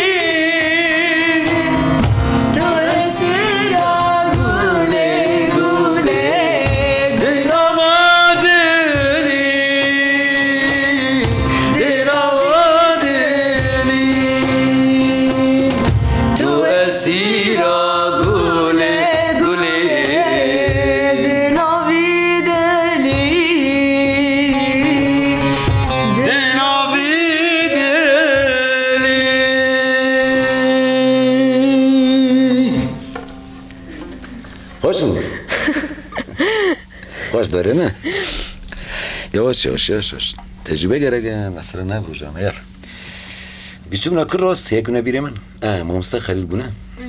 Tu esîra gulê, gulê, di nava dilî, di nava dilî. Tu esîra gulê, gulê, di navî dilî, di navî dilî. Xweş bû. Xweş dere ne? Yavaş yavaş, yavaş yavaş. Tecrübe gerek e, mesela ne vuracağım eğer. Bîstûmna kir rast, heye ku ne bîrê min. E, mamoste Xelîl bûne. Hı.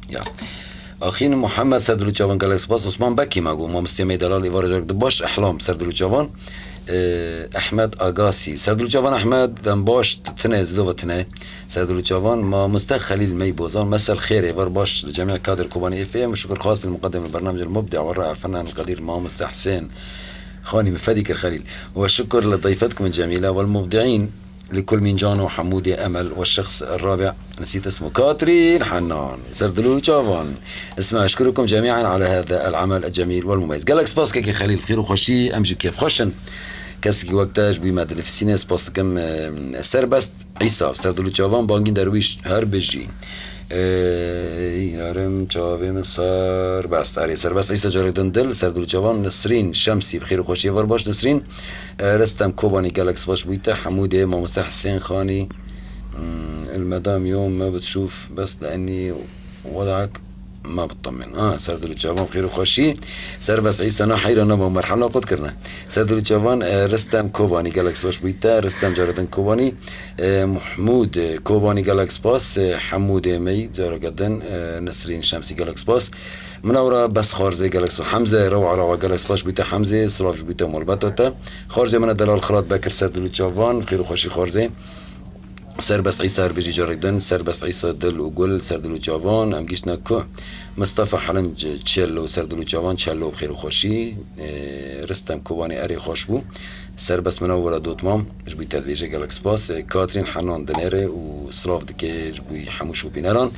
Ya. Axîn Muhammed Serdilû Çavan, gelek spas. Osman Bekî me got, mamostê me delal êvar carek di baş. Ehlam Serdilû Çavan. Ehmed Agasî. Serdilû Çavan Ehmed, dem baş, tu tune, zidova tune. Serdilû Çavan, mamoste Xelîl Mey Bozan, mesel xêr, êvar baş, li cemî kadir Kobanî F M, şukur xas li muqeddem el bernamec el mubdi ve ra'i el fennan el qedîr, mamoste Husên Xanî, min fedî kir Xelîl. Ve şukur li dayfetkum el cemîle vel mubdi'în. لكل من جان وحمودي أمل والشخص الرابع نسيت اسمه كاترين حنان سردلو جافان. اسمع، أشكركم جميعا على هذا العمل الجميل والمميز. Gelek spas kekê Xelîl, xêr û xweşî, em jî kêfxweş in. Kesekî wek te ji bo me dinivîsîne, spas dikim, e, Serbest Îsa, Serdilû Çavan, bangîn derwîş, her bijî. E, yarim çavê min serbest. Erê, Serbest Îsa carek din dil, Serdilû Çavan, Nisrîn Şemsî, bi xêr û xweşiyê ver baş, Nisrîn. E, Restem Kobanî, gelek spas bûyî te. Hemûdê, mamoste Husên Xanî, hmm, المدام يوم ما بتشوف بس لأني وضعك Ma bitemin. Ha, ser dil û çavan xêr û xweşî. Serbest Îsa na heyra nama merhela qut kirine. Ser dil û çavan, e, Ristem Kovanî gelek spas bûyî te. Ristem caredin Kovanî, e, Muhmûd, e, Kovanî gelek spas. E, Hemûdê Mey caredin, e, Nesrîn Şemsî gelek spas. Minawra Bes Xarzê gelek spas. Hemze Rewa Rewa gelek spas bûyî te Hemzê. Silav ji bûyî te malbeta te. Xarzê min e delal Xilat Bekir ser dil û çavan. Xêr û xweşî Xarzê. Serbest Îsa her bijî carek din, Serbest Îsa dil û gul, ser dil û çavan, em giştine ku Mistefa Helinc Çello ser dil û çavan, Çello bi xêr û xweşî, e, Ristem Kobanî erê xweş bû. Serbest mina were dotmam, ji bo te dibêje gelek spas. E, Katrîn Henan dinêre û silav dike ji bo hemû şopîneran.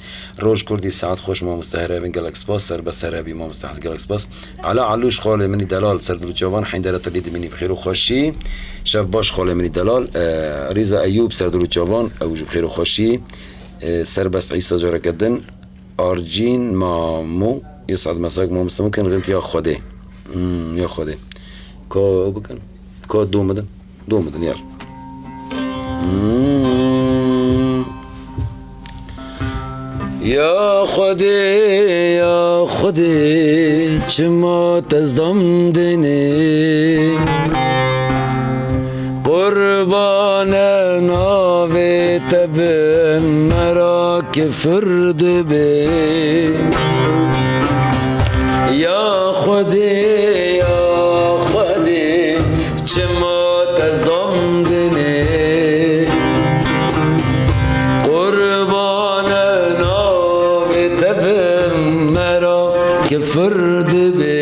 Roj Kurdî saet xweş mamoste herebin gelek spas, Serbest herebî mamoste gelek spas. Ela Elûş xalê min î delal ser dil û çavan, Heyndera Tilî dimînî bi xêr û xweşî. Şev baş xalê min î delal, e, Rîza Eyûb ser dil û çavan, ew jî bi xêr û xweşî. E, Serbest Îsa careke din, Arcîn Mamo, yê saet mesak mamoste min kin, rint ya Xwedê. Hmm, ya Xwedê. Ka ew bikin? Ka do min din? Do min din, yar. Hmm. Ya Xwedê, ya Xwedê, çima te ez dam dinê? Qurbane navê te bim, me ra kifir dibe. Ya Xwedê, ya Xwedê, çima te ez dam dinê? Qurbane navê te bim, me ra kifir dibe.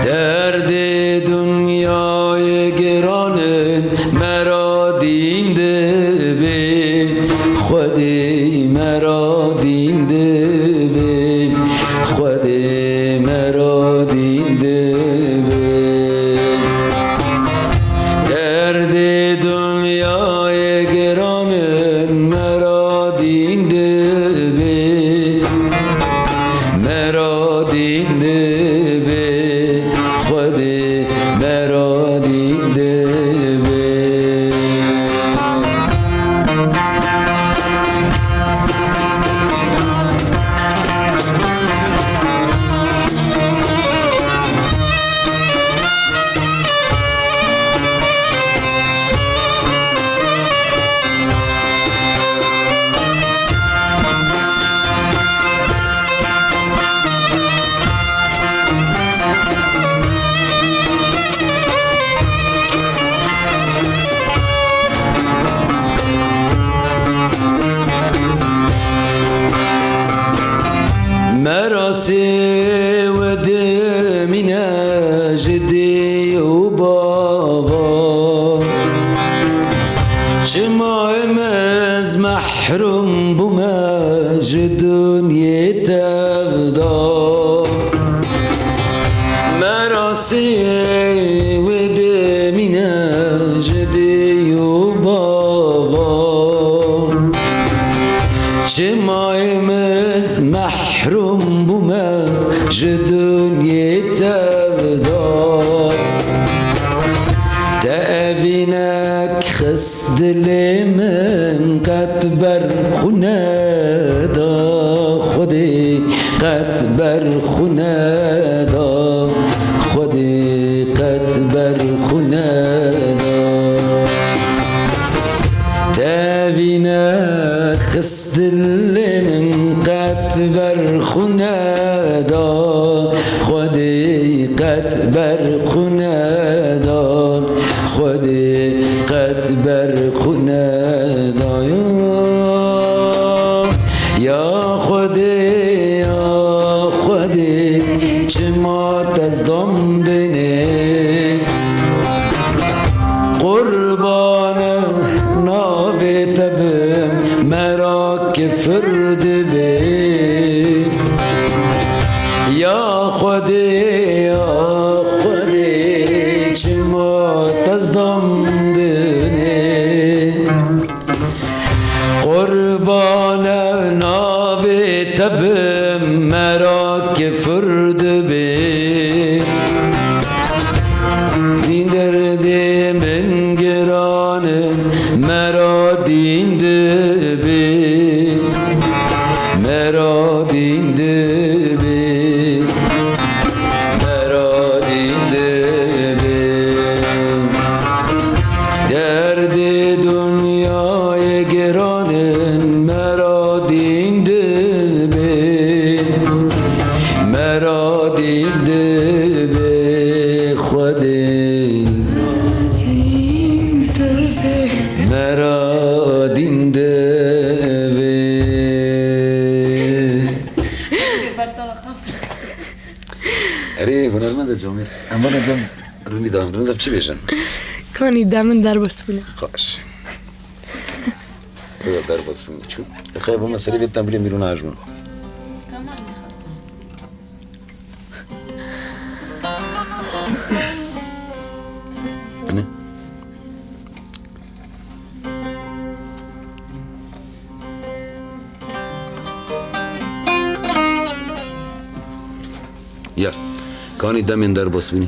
Derdê dinyayê giran in, me ra dîn dibe. Xwedê me ra dîn dibe. Xwedê me ra dîn dibe. Derdê dinyayê giran in, me ra dîn dibe. Me ra dîn dibe. Xwedê me ra dîn dibe. Merasê we dimîne ji dê û bava. Çima em ez mehrûm bûme ji dinyê tevda? Merasê wê dimîne ji dê û bava. Çima em ez mehrûm bûme ji dinyê tevda? Te evîne xist dilê min qet ber xwe neda, Xwedê qet ber xwe neda, Xwedê qet ber xwe neda. Te evîne xist dilê min qet ber xwe neda, Xwedê qet ber xwe neda. Xwedê qet ber xwe nedaye. Ya Xwedê, ya Xwedê, çima te ez dam dinê? Qurbane navê te bim, me ra kifir dibe. Ya Xwedê, ya Xwedê, çima te ez dam dinê? Qurbane navê te bim, me ra kifir dibe. Dîn derdê min giran in, me ra dîn dibe. Mera dîn dibe, mera dîn dibe. Derdê dinyayê giran in, mera dîn dibe, mera dîn dibe, Xwedê. Mera dîn divê. Erê, hunermend e camê. Em vana dem rûnî da, em dibin zaf çi bêjin? Kanî demin derbas bûne. Xweş. Xwe derbas bûn çû. Xeyr, bu meselê vê tembûrê mîrûna hejmûn. Tamam, ne hastası. Hani? Ya, kanî demên derbas bûnî.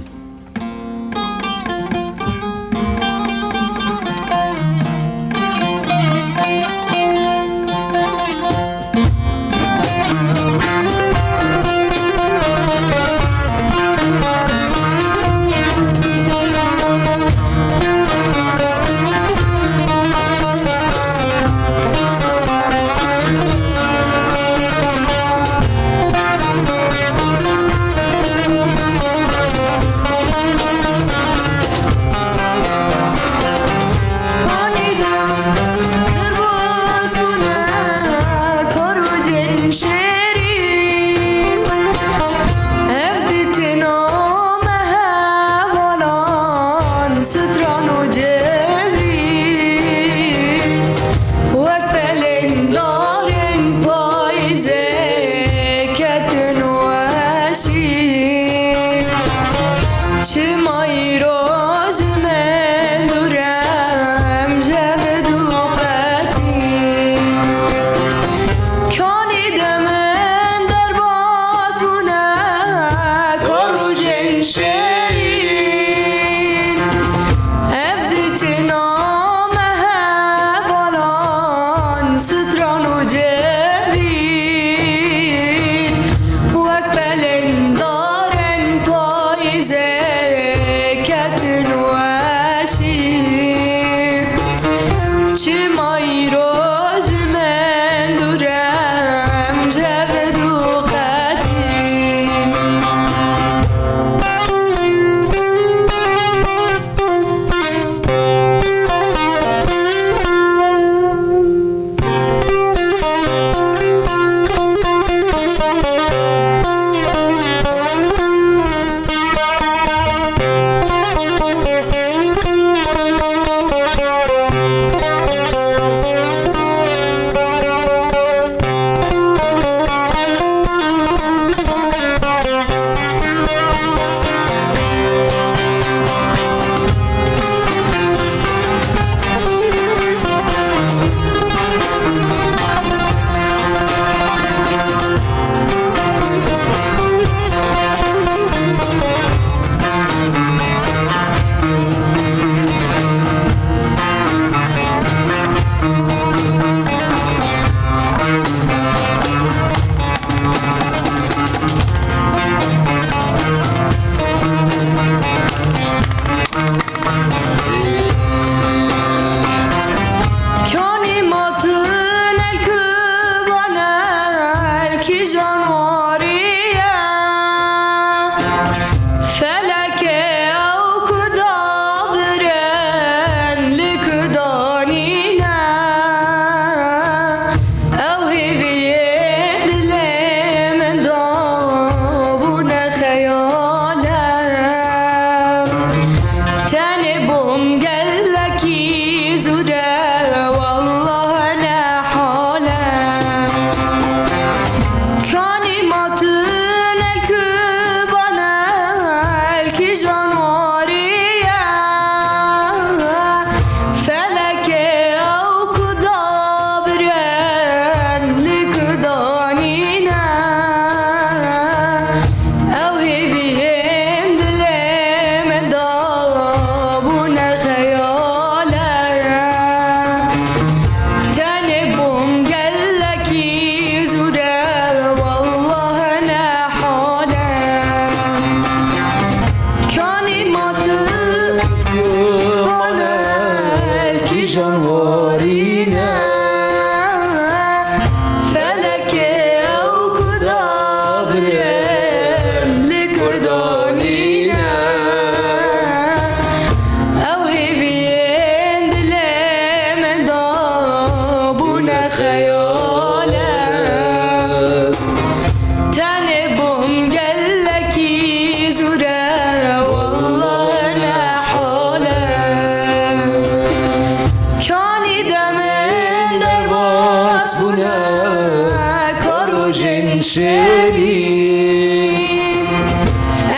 Jin şêrîn,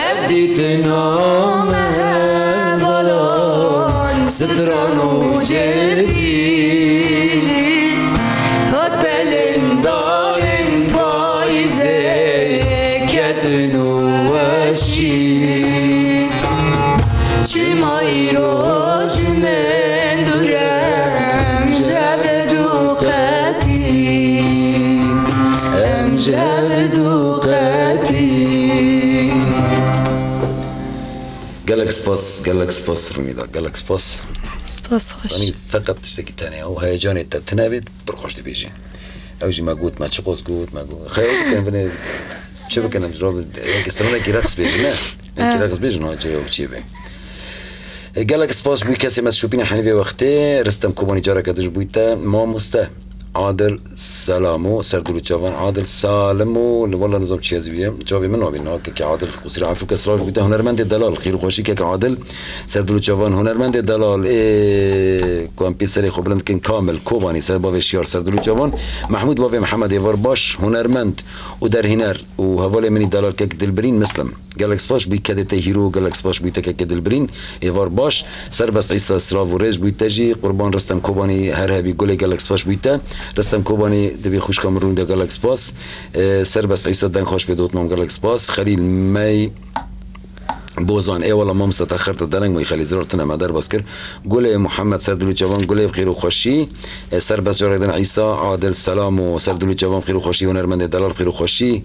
ev dîtina me hevalan, stran û cêrîn, hat belên darên payîzê ketin û weşî. Çima îro ji min dûr em ji hev du qetî, em ji hev du qetî. Gelek spas, gelek spas Rûnîda, gelek spas. Spas xweş. Zanî feqet tiştekî tenê ew heyecanê te tune bêt, pir xweş dibêjî. Ew jî me got, me çiqas got, me got. Xeya bikin binê çi bikin em ji ro bi-, yekî stranekî reqs bêjin, ne? Yekî reqs bêjin, ha, cê ew çê be. E, gelek spas ji bo kesê me şopîne henî vê wextê. Ristem Kobanî careke din ji bo te. Mamoste Adil Selamo, ser dil û çavan. Adil Salimo, li wela nizam çi yazî ye. Çavê min nabî, na, kekê Adil, qusîra efû ke silav ji bo te. Hunermendê delal, xêr û xweşî kekê Adil. Ser dil û çavan, hunermendê delal, ê, ku em pê serê xwe bilind dikin, Kamil Kobanî, ser bavê Şiyar, ser dil û çavan. Mehmûd bavê Mihemed, êvar baş, hunermend û derhîner û hevalê min î delal kek Dilbirîn Mislim. Gelek spas ji bo kedê te hîro, gelek spas ji bo te kekê Dilbirîn, êvar baş. Serbest Îsa, silav û rêz ji bo te jî. Qurban Ristem Kobanî, her hebî gulê, gelek spas ji bo te. Ristem Kobanî, divê xwişka min Rûnîda, gelek spas. E, Serbest Îsa, deng xweş bê dotmam, gelek spas. Xelîl Mey Bozan, ê wela mamoste te xerta dereng moy Xelîl, zirar tune me derbas kir. Gulê Muhammed, ser dil û çavan, gulê bi xêr û xweşî. E, serbest carek din Îsa, Adil, Selamo, ser dil û çavan, xêr û xweşî, hunermendê delal, xêr û xweşî.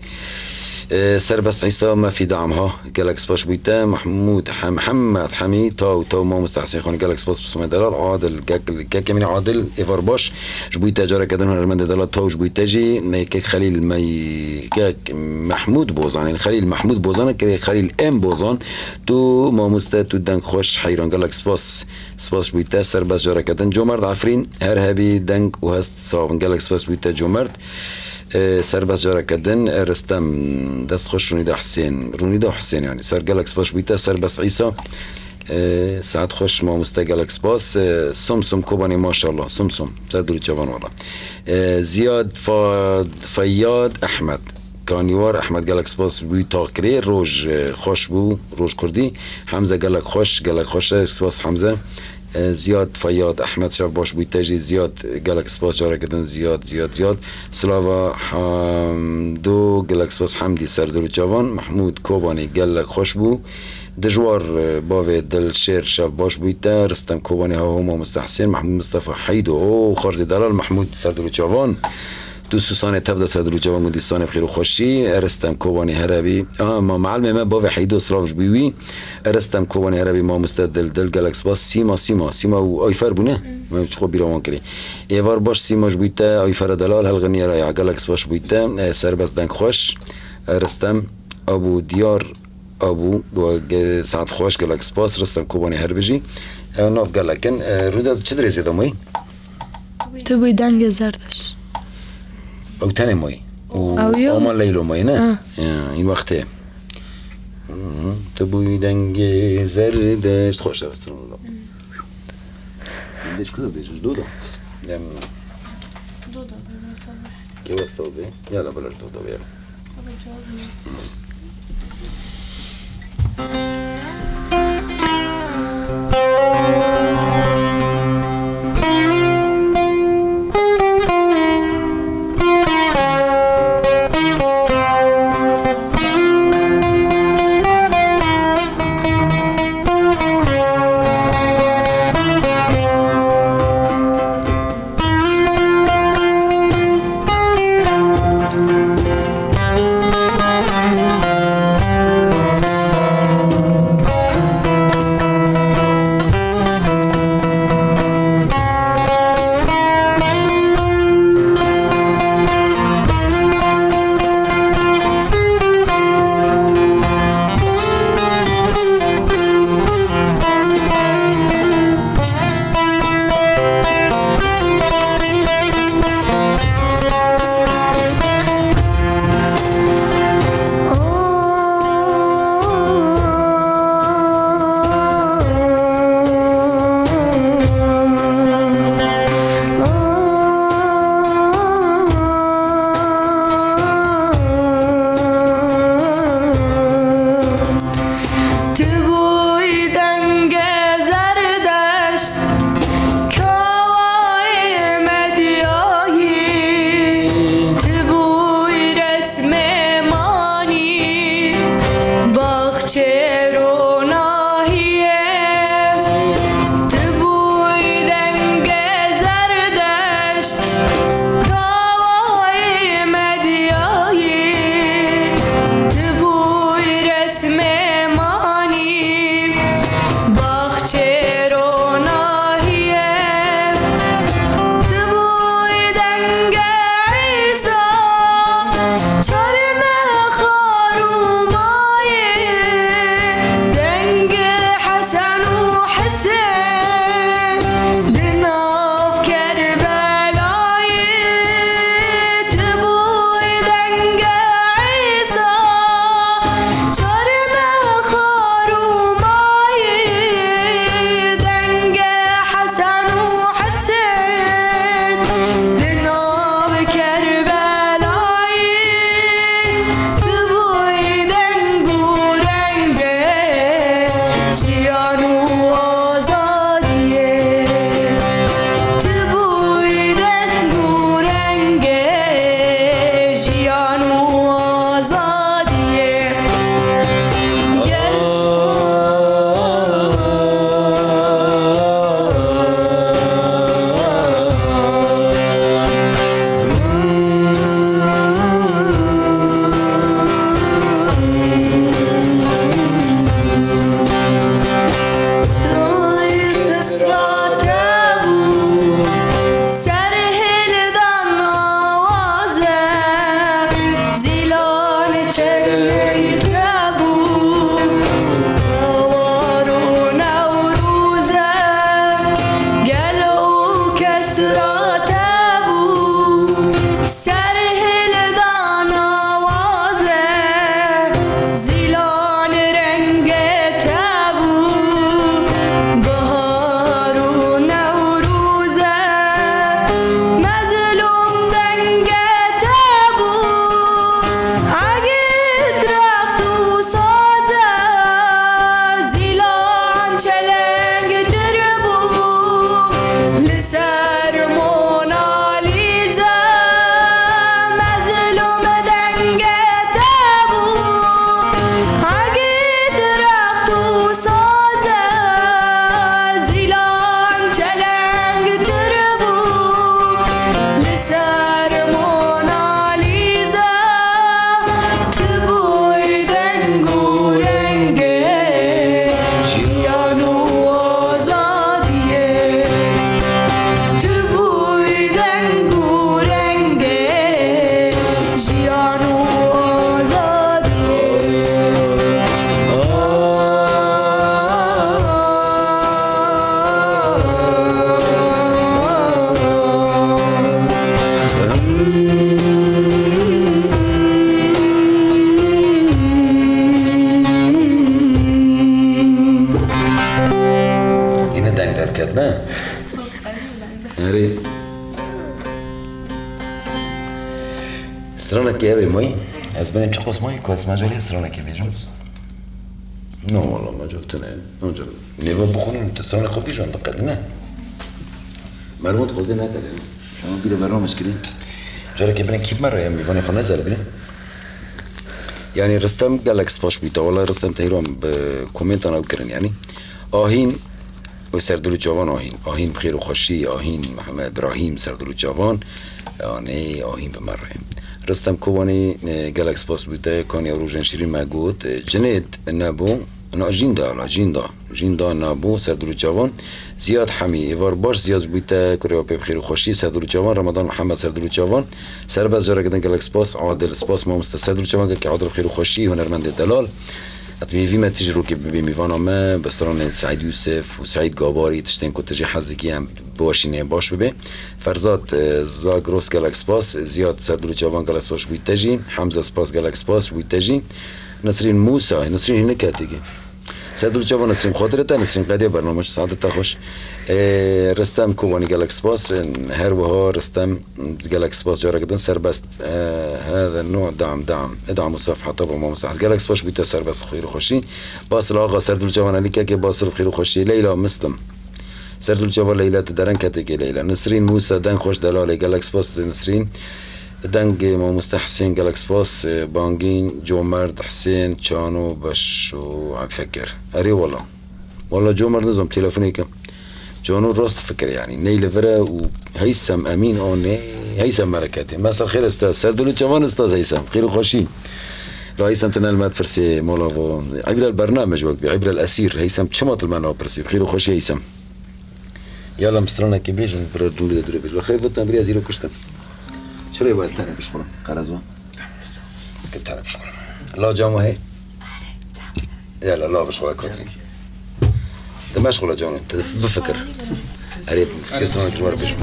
E, serbest Îsa, me fîda em ha, gelek spas ji bo te. Mahmûd, Hem-, Hemed, Hemî, taw, taw, mamoste Hesên Xanî, gelek spas, pismê delal, Adil, kek-, kekê min Adil, êvar baş. Ji bo te careke din, hunermendê delal, taw ji bo te jî, ne kek Xelîl Mey-, kek Mehmûd Bozan, ên Xelîl Mehmûd Bozan, kek Xelîl M Bozan, tu mamoste, tu deng xweş, heyran, gelek spas, spas ji bo te, serbest careke din. Comerd Efrîn, her hebî deng û hest sax bin, gelek spas ji bo te Comerd. E, serbest careke din, e, Ristem, dest xweş Rûnîda Husên, Rûnîda Husên yanî, ser gelek spas ji bo te, serbest Îsa. E, saet xweş mamoste, gelek spas. E, Sumsum Kobanê maşallah, Sumsum, ser dil û çavan wala. E, Ziyad Fa-, Feyyad Ehmed, Kanîwar Ehmed, gelek spas bû takirê, roj, e, xweş bû, roj kurdî. Hemze gelek xweş, gelek xweş e, spas Hemze. E, Ziyad Feyyad Ehmed, şev baş bû te jî Ziyad, gelek spas careke din Ziyad, Ziyad, Ziyad. Silava Hamdo, gelek spas Hemdî, ser dil û çavan. Mehmûd Kobanê, gelek xweş bû. Dijwar, e, bavê Dilşêr, şev baş bûyî te. Ristem Kobanî, ha ho mamoste Husên, Mehmûd Mistefa Heydo, o xarzê delal Mehmûd, ser dil û çavan. Tu Sûsanê tev de ser dil û çavan gundî Sûsanê bi xêr û xweşî. E, Ristem Kobanî herebî. Aha, ma meelimê me bavê Heydo, silav ji bo wî. E, Ristem Kobanî herebî mamoste dil, dil gelek spas. Sîma, Sîma, Sîma û Ayfer bûne. Me çi xwe bîra wan kirî. Êvar baş Sîma ji bo te, Ayfera delal, helxiniye ra ya. Gelek spas ji bo te. E, serbest deng xweş. E, Ristem. Abû Diyar, Abû, ge-, saet xweş, gelek spas, Ristem Kobanê her bijî. Ew nav gelek in. E, Rûda, çi dirêzê de moyî? Tu bûyî dengê Zerdeş. Ew tenê moyî. Û Ew yo. Ama Leylo moyî, ne? Ha. Ya, î wextê. Hı hı. Tu bûyî dengê Zerdeş. Xweş dibistin Rûda. Dêj kuzê dêj, ji Doda. Dem Doda, ben sana. Ke westa be. Yala, bila ji Doda be, yala. Sana cevap mı? Kevê mayî, ez binêm çiqas mayî ku ez mecelê stranekê bêjim. No, wala, mecel tune. Ancak nêva bixwînin, tu stranê xwe bêjin, biqedine. Merhûn dixwaze neqedine. Ama bîra bernameş kirî. Carekê binê kî me re, em mîvanê xwe nezelibîne. Yani Ristem gelek spas bû te. Wala Ristem Tehran bi komentan ew kirin yani. Ahîn û Serdil û Çavan Ahîn. Ahîn bi xêr û xweşî, Ahîn Mihemed Îbrahîm, Serdil û Çavan. Yanî Ahîn bi me re. Ristem Kobanî, e, gelek spas bû te. Kaniya Rojên Şîrîn me got, e, Cinêd nebû. Na, Jînda, la, Jînda. Jînda nebû, Serdil û Çavan. Ziyad Hemî, êvar baş, Ziyad bû te, kurê pê bi xêr û xweşî, Serdil û Çavan, Ramadan Mihemed, Serdil û Çavan. Serbest, carekê din gelek spas, Adil, spas, mamoste Serdil û Çavan, gelkî Adil bi xêr û xweşî, hunermendê delal. Ez bi hêvî me tijî rokê bibê mîvana me, bi stranê Seîd Yûsif û Seîd Gabarî, tiştên ku tu jî hez dikî em biweşînê baş bibe. Ferzad, e, Zagros gelek spas, Ziyad Serdil û Çavan gelek spas ji bo te jî, Hemze spas gelek spas ji bo te jî. Nisrîn Mûsa, Nisrîn hinek ketî ki. Serdil û Çavan Nisrîn, xatirê te Nisrîn, qediya bername, saetê te xweş. E, Ristem Kobanî gelek spas, e, her wiha Ristem gelek spas careke din serbest, e, hada nû dam, dam, idam û sefheta bo mamoste. Gelek spas ji bo te serbest xêr û xweşî. Basil Axa, Serdil Çavan Elî Kekê, Basil xêr û xweşî. Leyla Mistim. Serdil Çavan Leyla, tu dereng ketekê Leyla. Nisrîn Mûsa, deng xweş delalê. Gelek spas te Nisrîn. Dengê mamoste Hesên, gelek spas. Bangîn, Comerd, Hesên, Çano, Beşo, Fekir. Erê wala. Wala Comerd nizam, telefonê kim. Cano rast fikir yani. Ney li vir e û Heysem Emîn o ney, Heysem Mereketê. Mesela xêr esta, Serdil û Çavan esta Heysem. Xêr û xweşî. La Heysem tu ne li me dipirsê mala vo. Îbra li bername ji wek bî. Îbra li esîr. Heysem çima tu li me napirsî? Xêr û xweşî Heysem. Ya la em stranekê bêjin, bira dûrê de dûrê bêjin. Xêr got em bira zîro kiştin. Çirê wayê tenê bişxulin. Qerez wan. Skirt tane bişxula. La camo hey. Yala la bişxula kotî. Te meşxula cano, te bifikir. Erê, skirt sana bir var bir.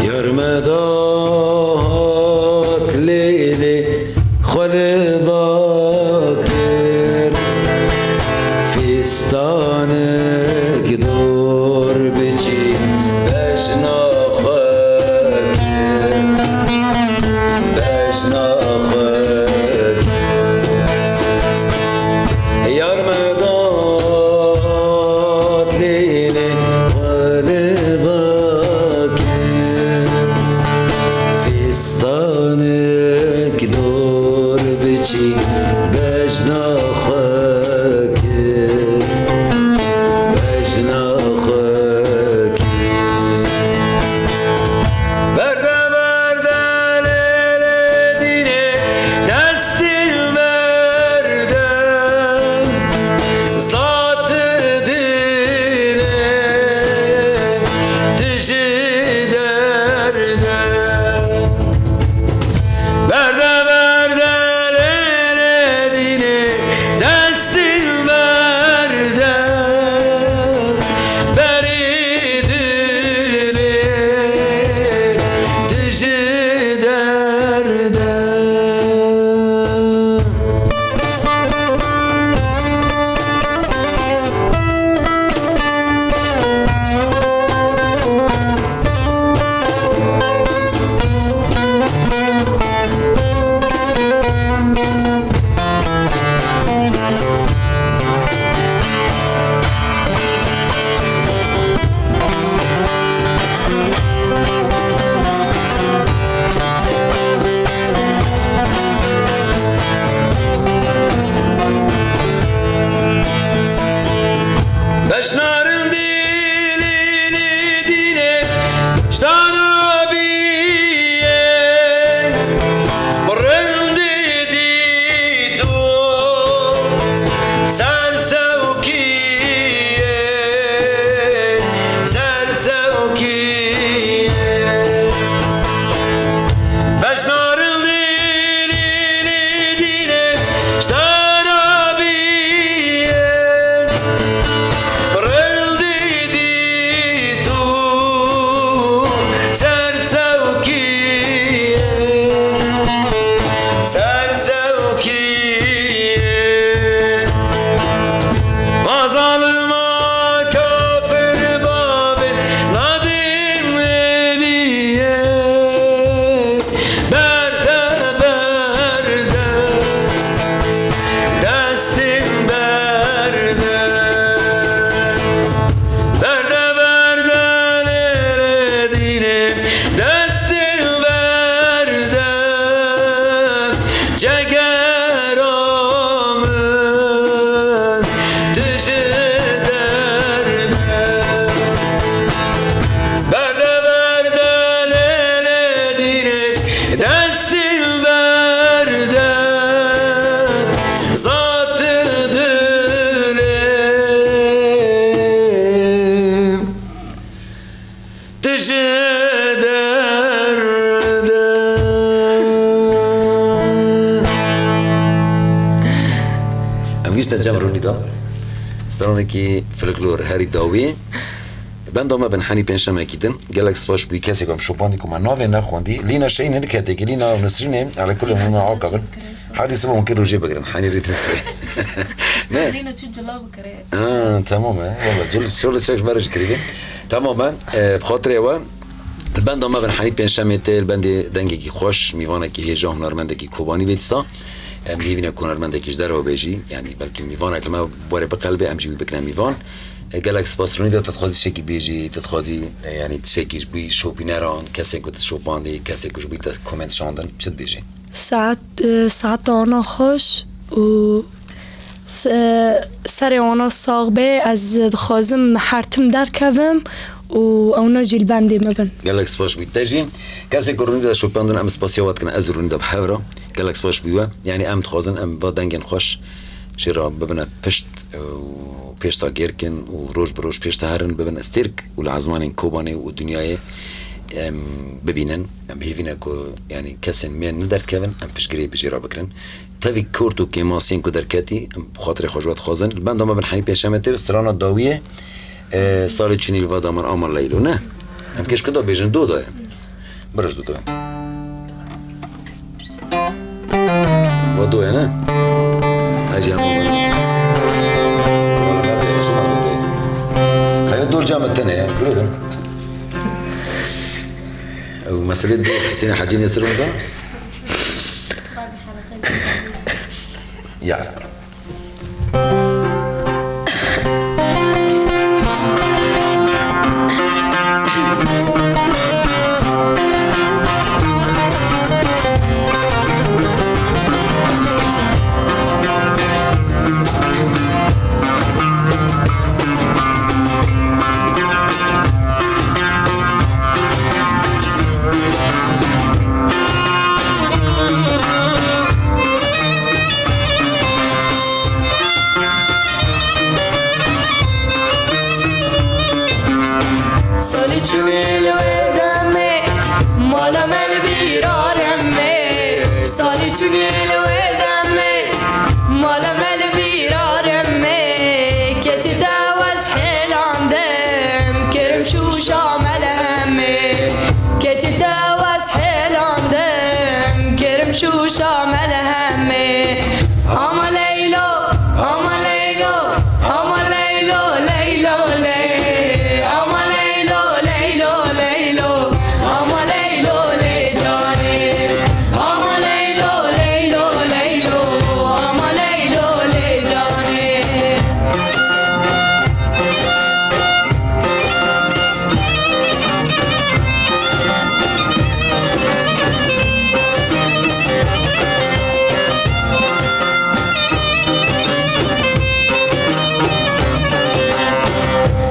Yar me dahat lêlê xwe li ba kir. Fîstanek dor biçî bejna xwe kir. Bejna xwe kir. Yar me dat lêlê xwe li ba kir. Fîstanek dor biçî bejna xwe kir. Bejna xwe kir. Berde berde lêlê dînê destî berde. Zat dilê tu ji derde. Berde berde lêlê dînê destî berde. Berî dilê tu ji derde. Beşnarim dilini dine ştana biye. Birindi dî tu ser sewkî Em gişte cem Rûnî de. Stranekî folklor herî dawî. Benda me bin henî pêncşemekî din. Gelek spas bûyî kesê ku em şopandî ku me navê nexwendî. Lîna Şehînê, Ketekî, Lîna û Nisrînê. Ele kulê hûn me aqa bin. Hadi sibe hûn kê rojê bigirin. Henî rîtin sibê. Ne? Lîna çû cila bikire. Ha, tamam e. Valla cil şöyle çek verij kirî. Tamam e. E, bi xatirê we. Li benda me bin henî pêncşemê tê, li bendê dengekî xweş, mîvanekî hêja, hunermendekî Kobanî bê dîsa. Em hêvî ne ku hunermendekî ji derve bê jî, yanî belkî mîvanek li me were biqelibê, em jî wî bikine mîvan. E, gelek spas Rûnî de, tu dixwazî tiştekî bêjî, tu dixwazî, e, yanî tiştekî ji bo şopîneran, kesên ku tu şopandî, kesên ku ji bo te komên dişandin, çi dibêjî? Saet, e, saeta wana xweş û se-, serê wana sax be. Ez dixwazim her tim derkevim û ewna jî li bendê me bin. Gelek spas bû te jî. Kesê ku Rûnî de şopandin, em spasiya we dikin, ez û Rûnî de bi hev re. Gelek spas bû we. Yanî em dixwazin em va dengên xweş jê re bibine pişt û pêş de gêr kin û roj bi roj pêş de herin, bibin stêrk û li ezmanên Kobanê û dinyayê em bibînin. Em hêvî ne ku, yanî, kesên me nederdikevin, em piştgirê bi jê re bikirin. Tevî kort û kêmasiyên ku derketî, em bi xatirê xwe ji we dixwazin. Li benda me bin henî pêncşemê tê, strana dawiyê, e, salê çûnî li va damar ama Leylo, ne? Em kêş ku da bêjin, do da ye. Birij do da ye. Wa do ye, ne? Hecî ama. Xeya dol came tene ye. Gördüm. Ew meselê dol Hüseyin Hacı Nesir olsa. Ya. Salî çûnî li wê demê, mala me li bîra remê. Salî çûnî li wê demê, mala me li bîra remê. Keçî te wes hêlandim, kirim şûşa me li hemê. Keçî te wes hêlandim, kirim şûşa me li hemê. Ama Leylo, ama Leylo, ama Leylo, Leylo, ley. Ama Leylo, Leylo, Leylo, ama Leylo, ley canê. Ama Leylo, Leylo, Leylo, ama Leylo, ley canê.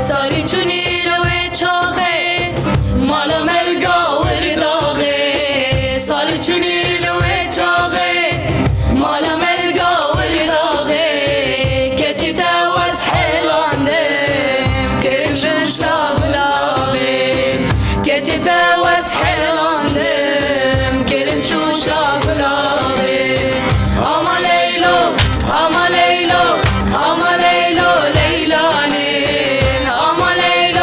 Salî çûnî li wê çaxê, mala me li gawir daxê. Salî çûnî li wê çaxê, mala me li gawir daxê. Keçî te wes hêlandim, kirim şûşa gulaxê. Keçî te wes hêlandim, kirim şûşa gulaxê. Ama Leylo, ama Leylo, ama Leylo, Leylanê. Ama Leylo,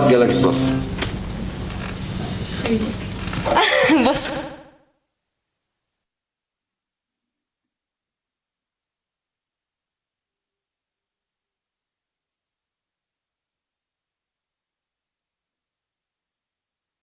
Gelek spas.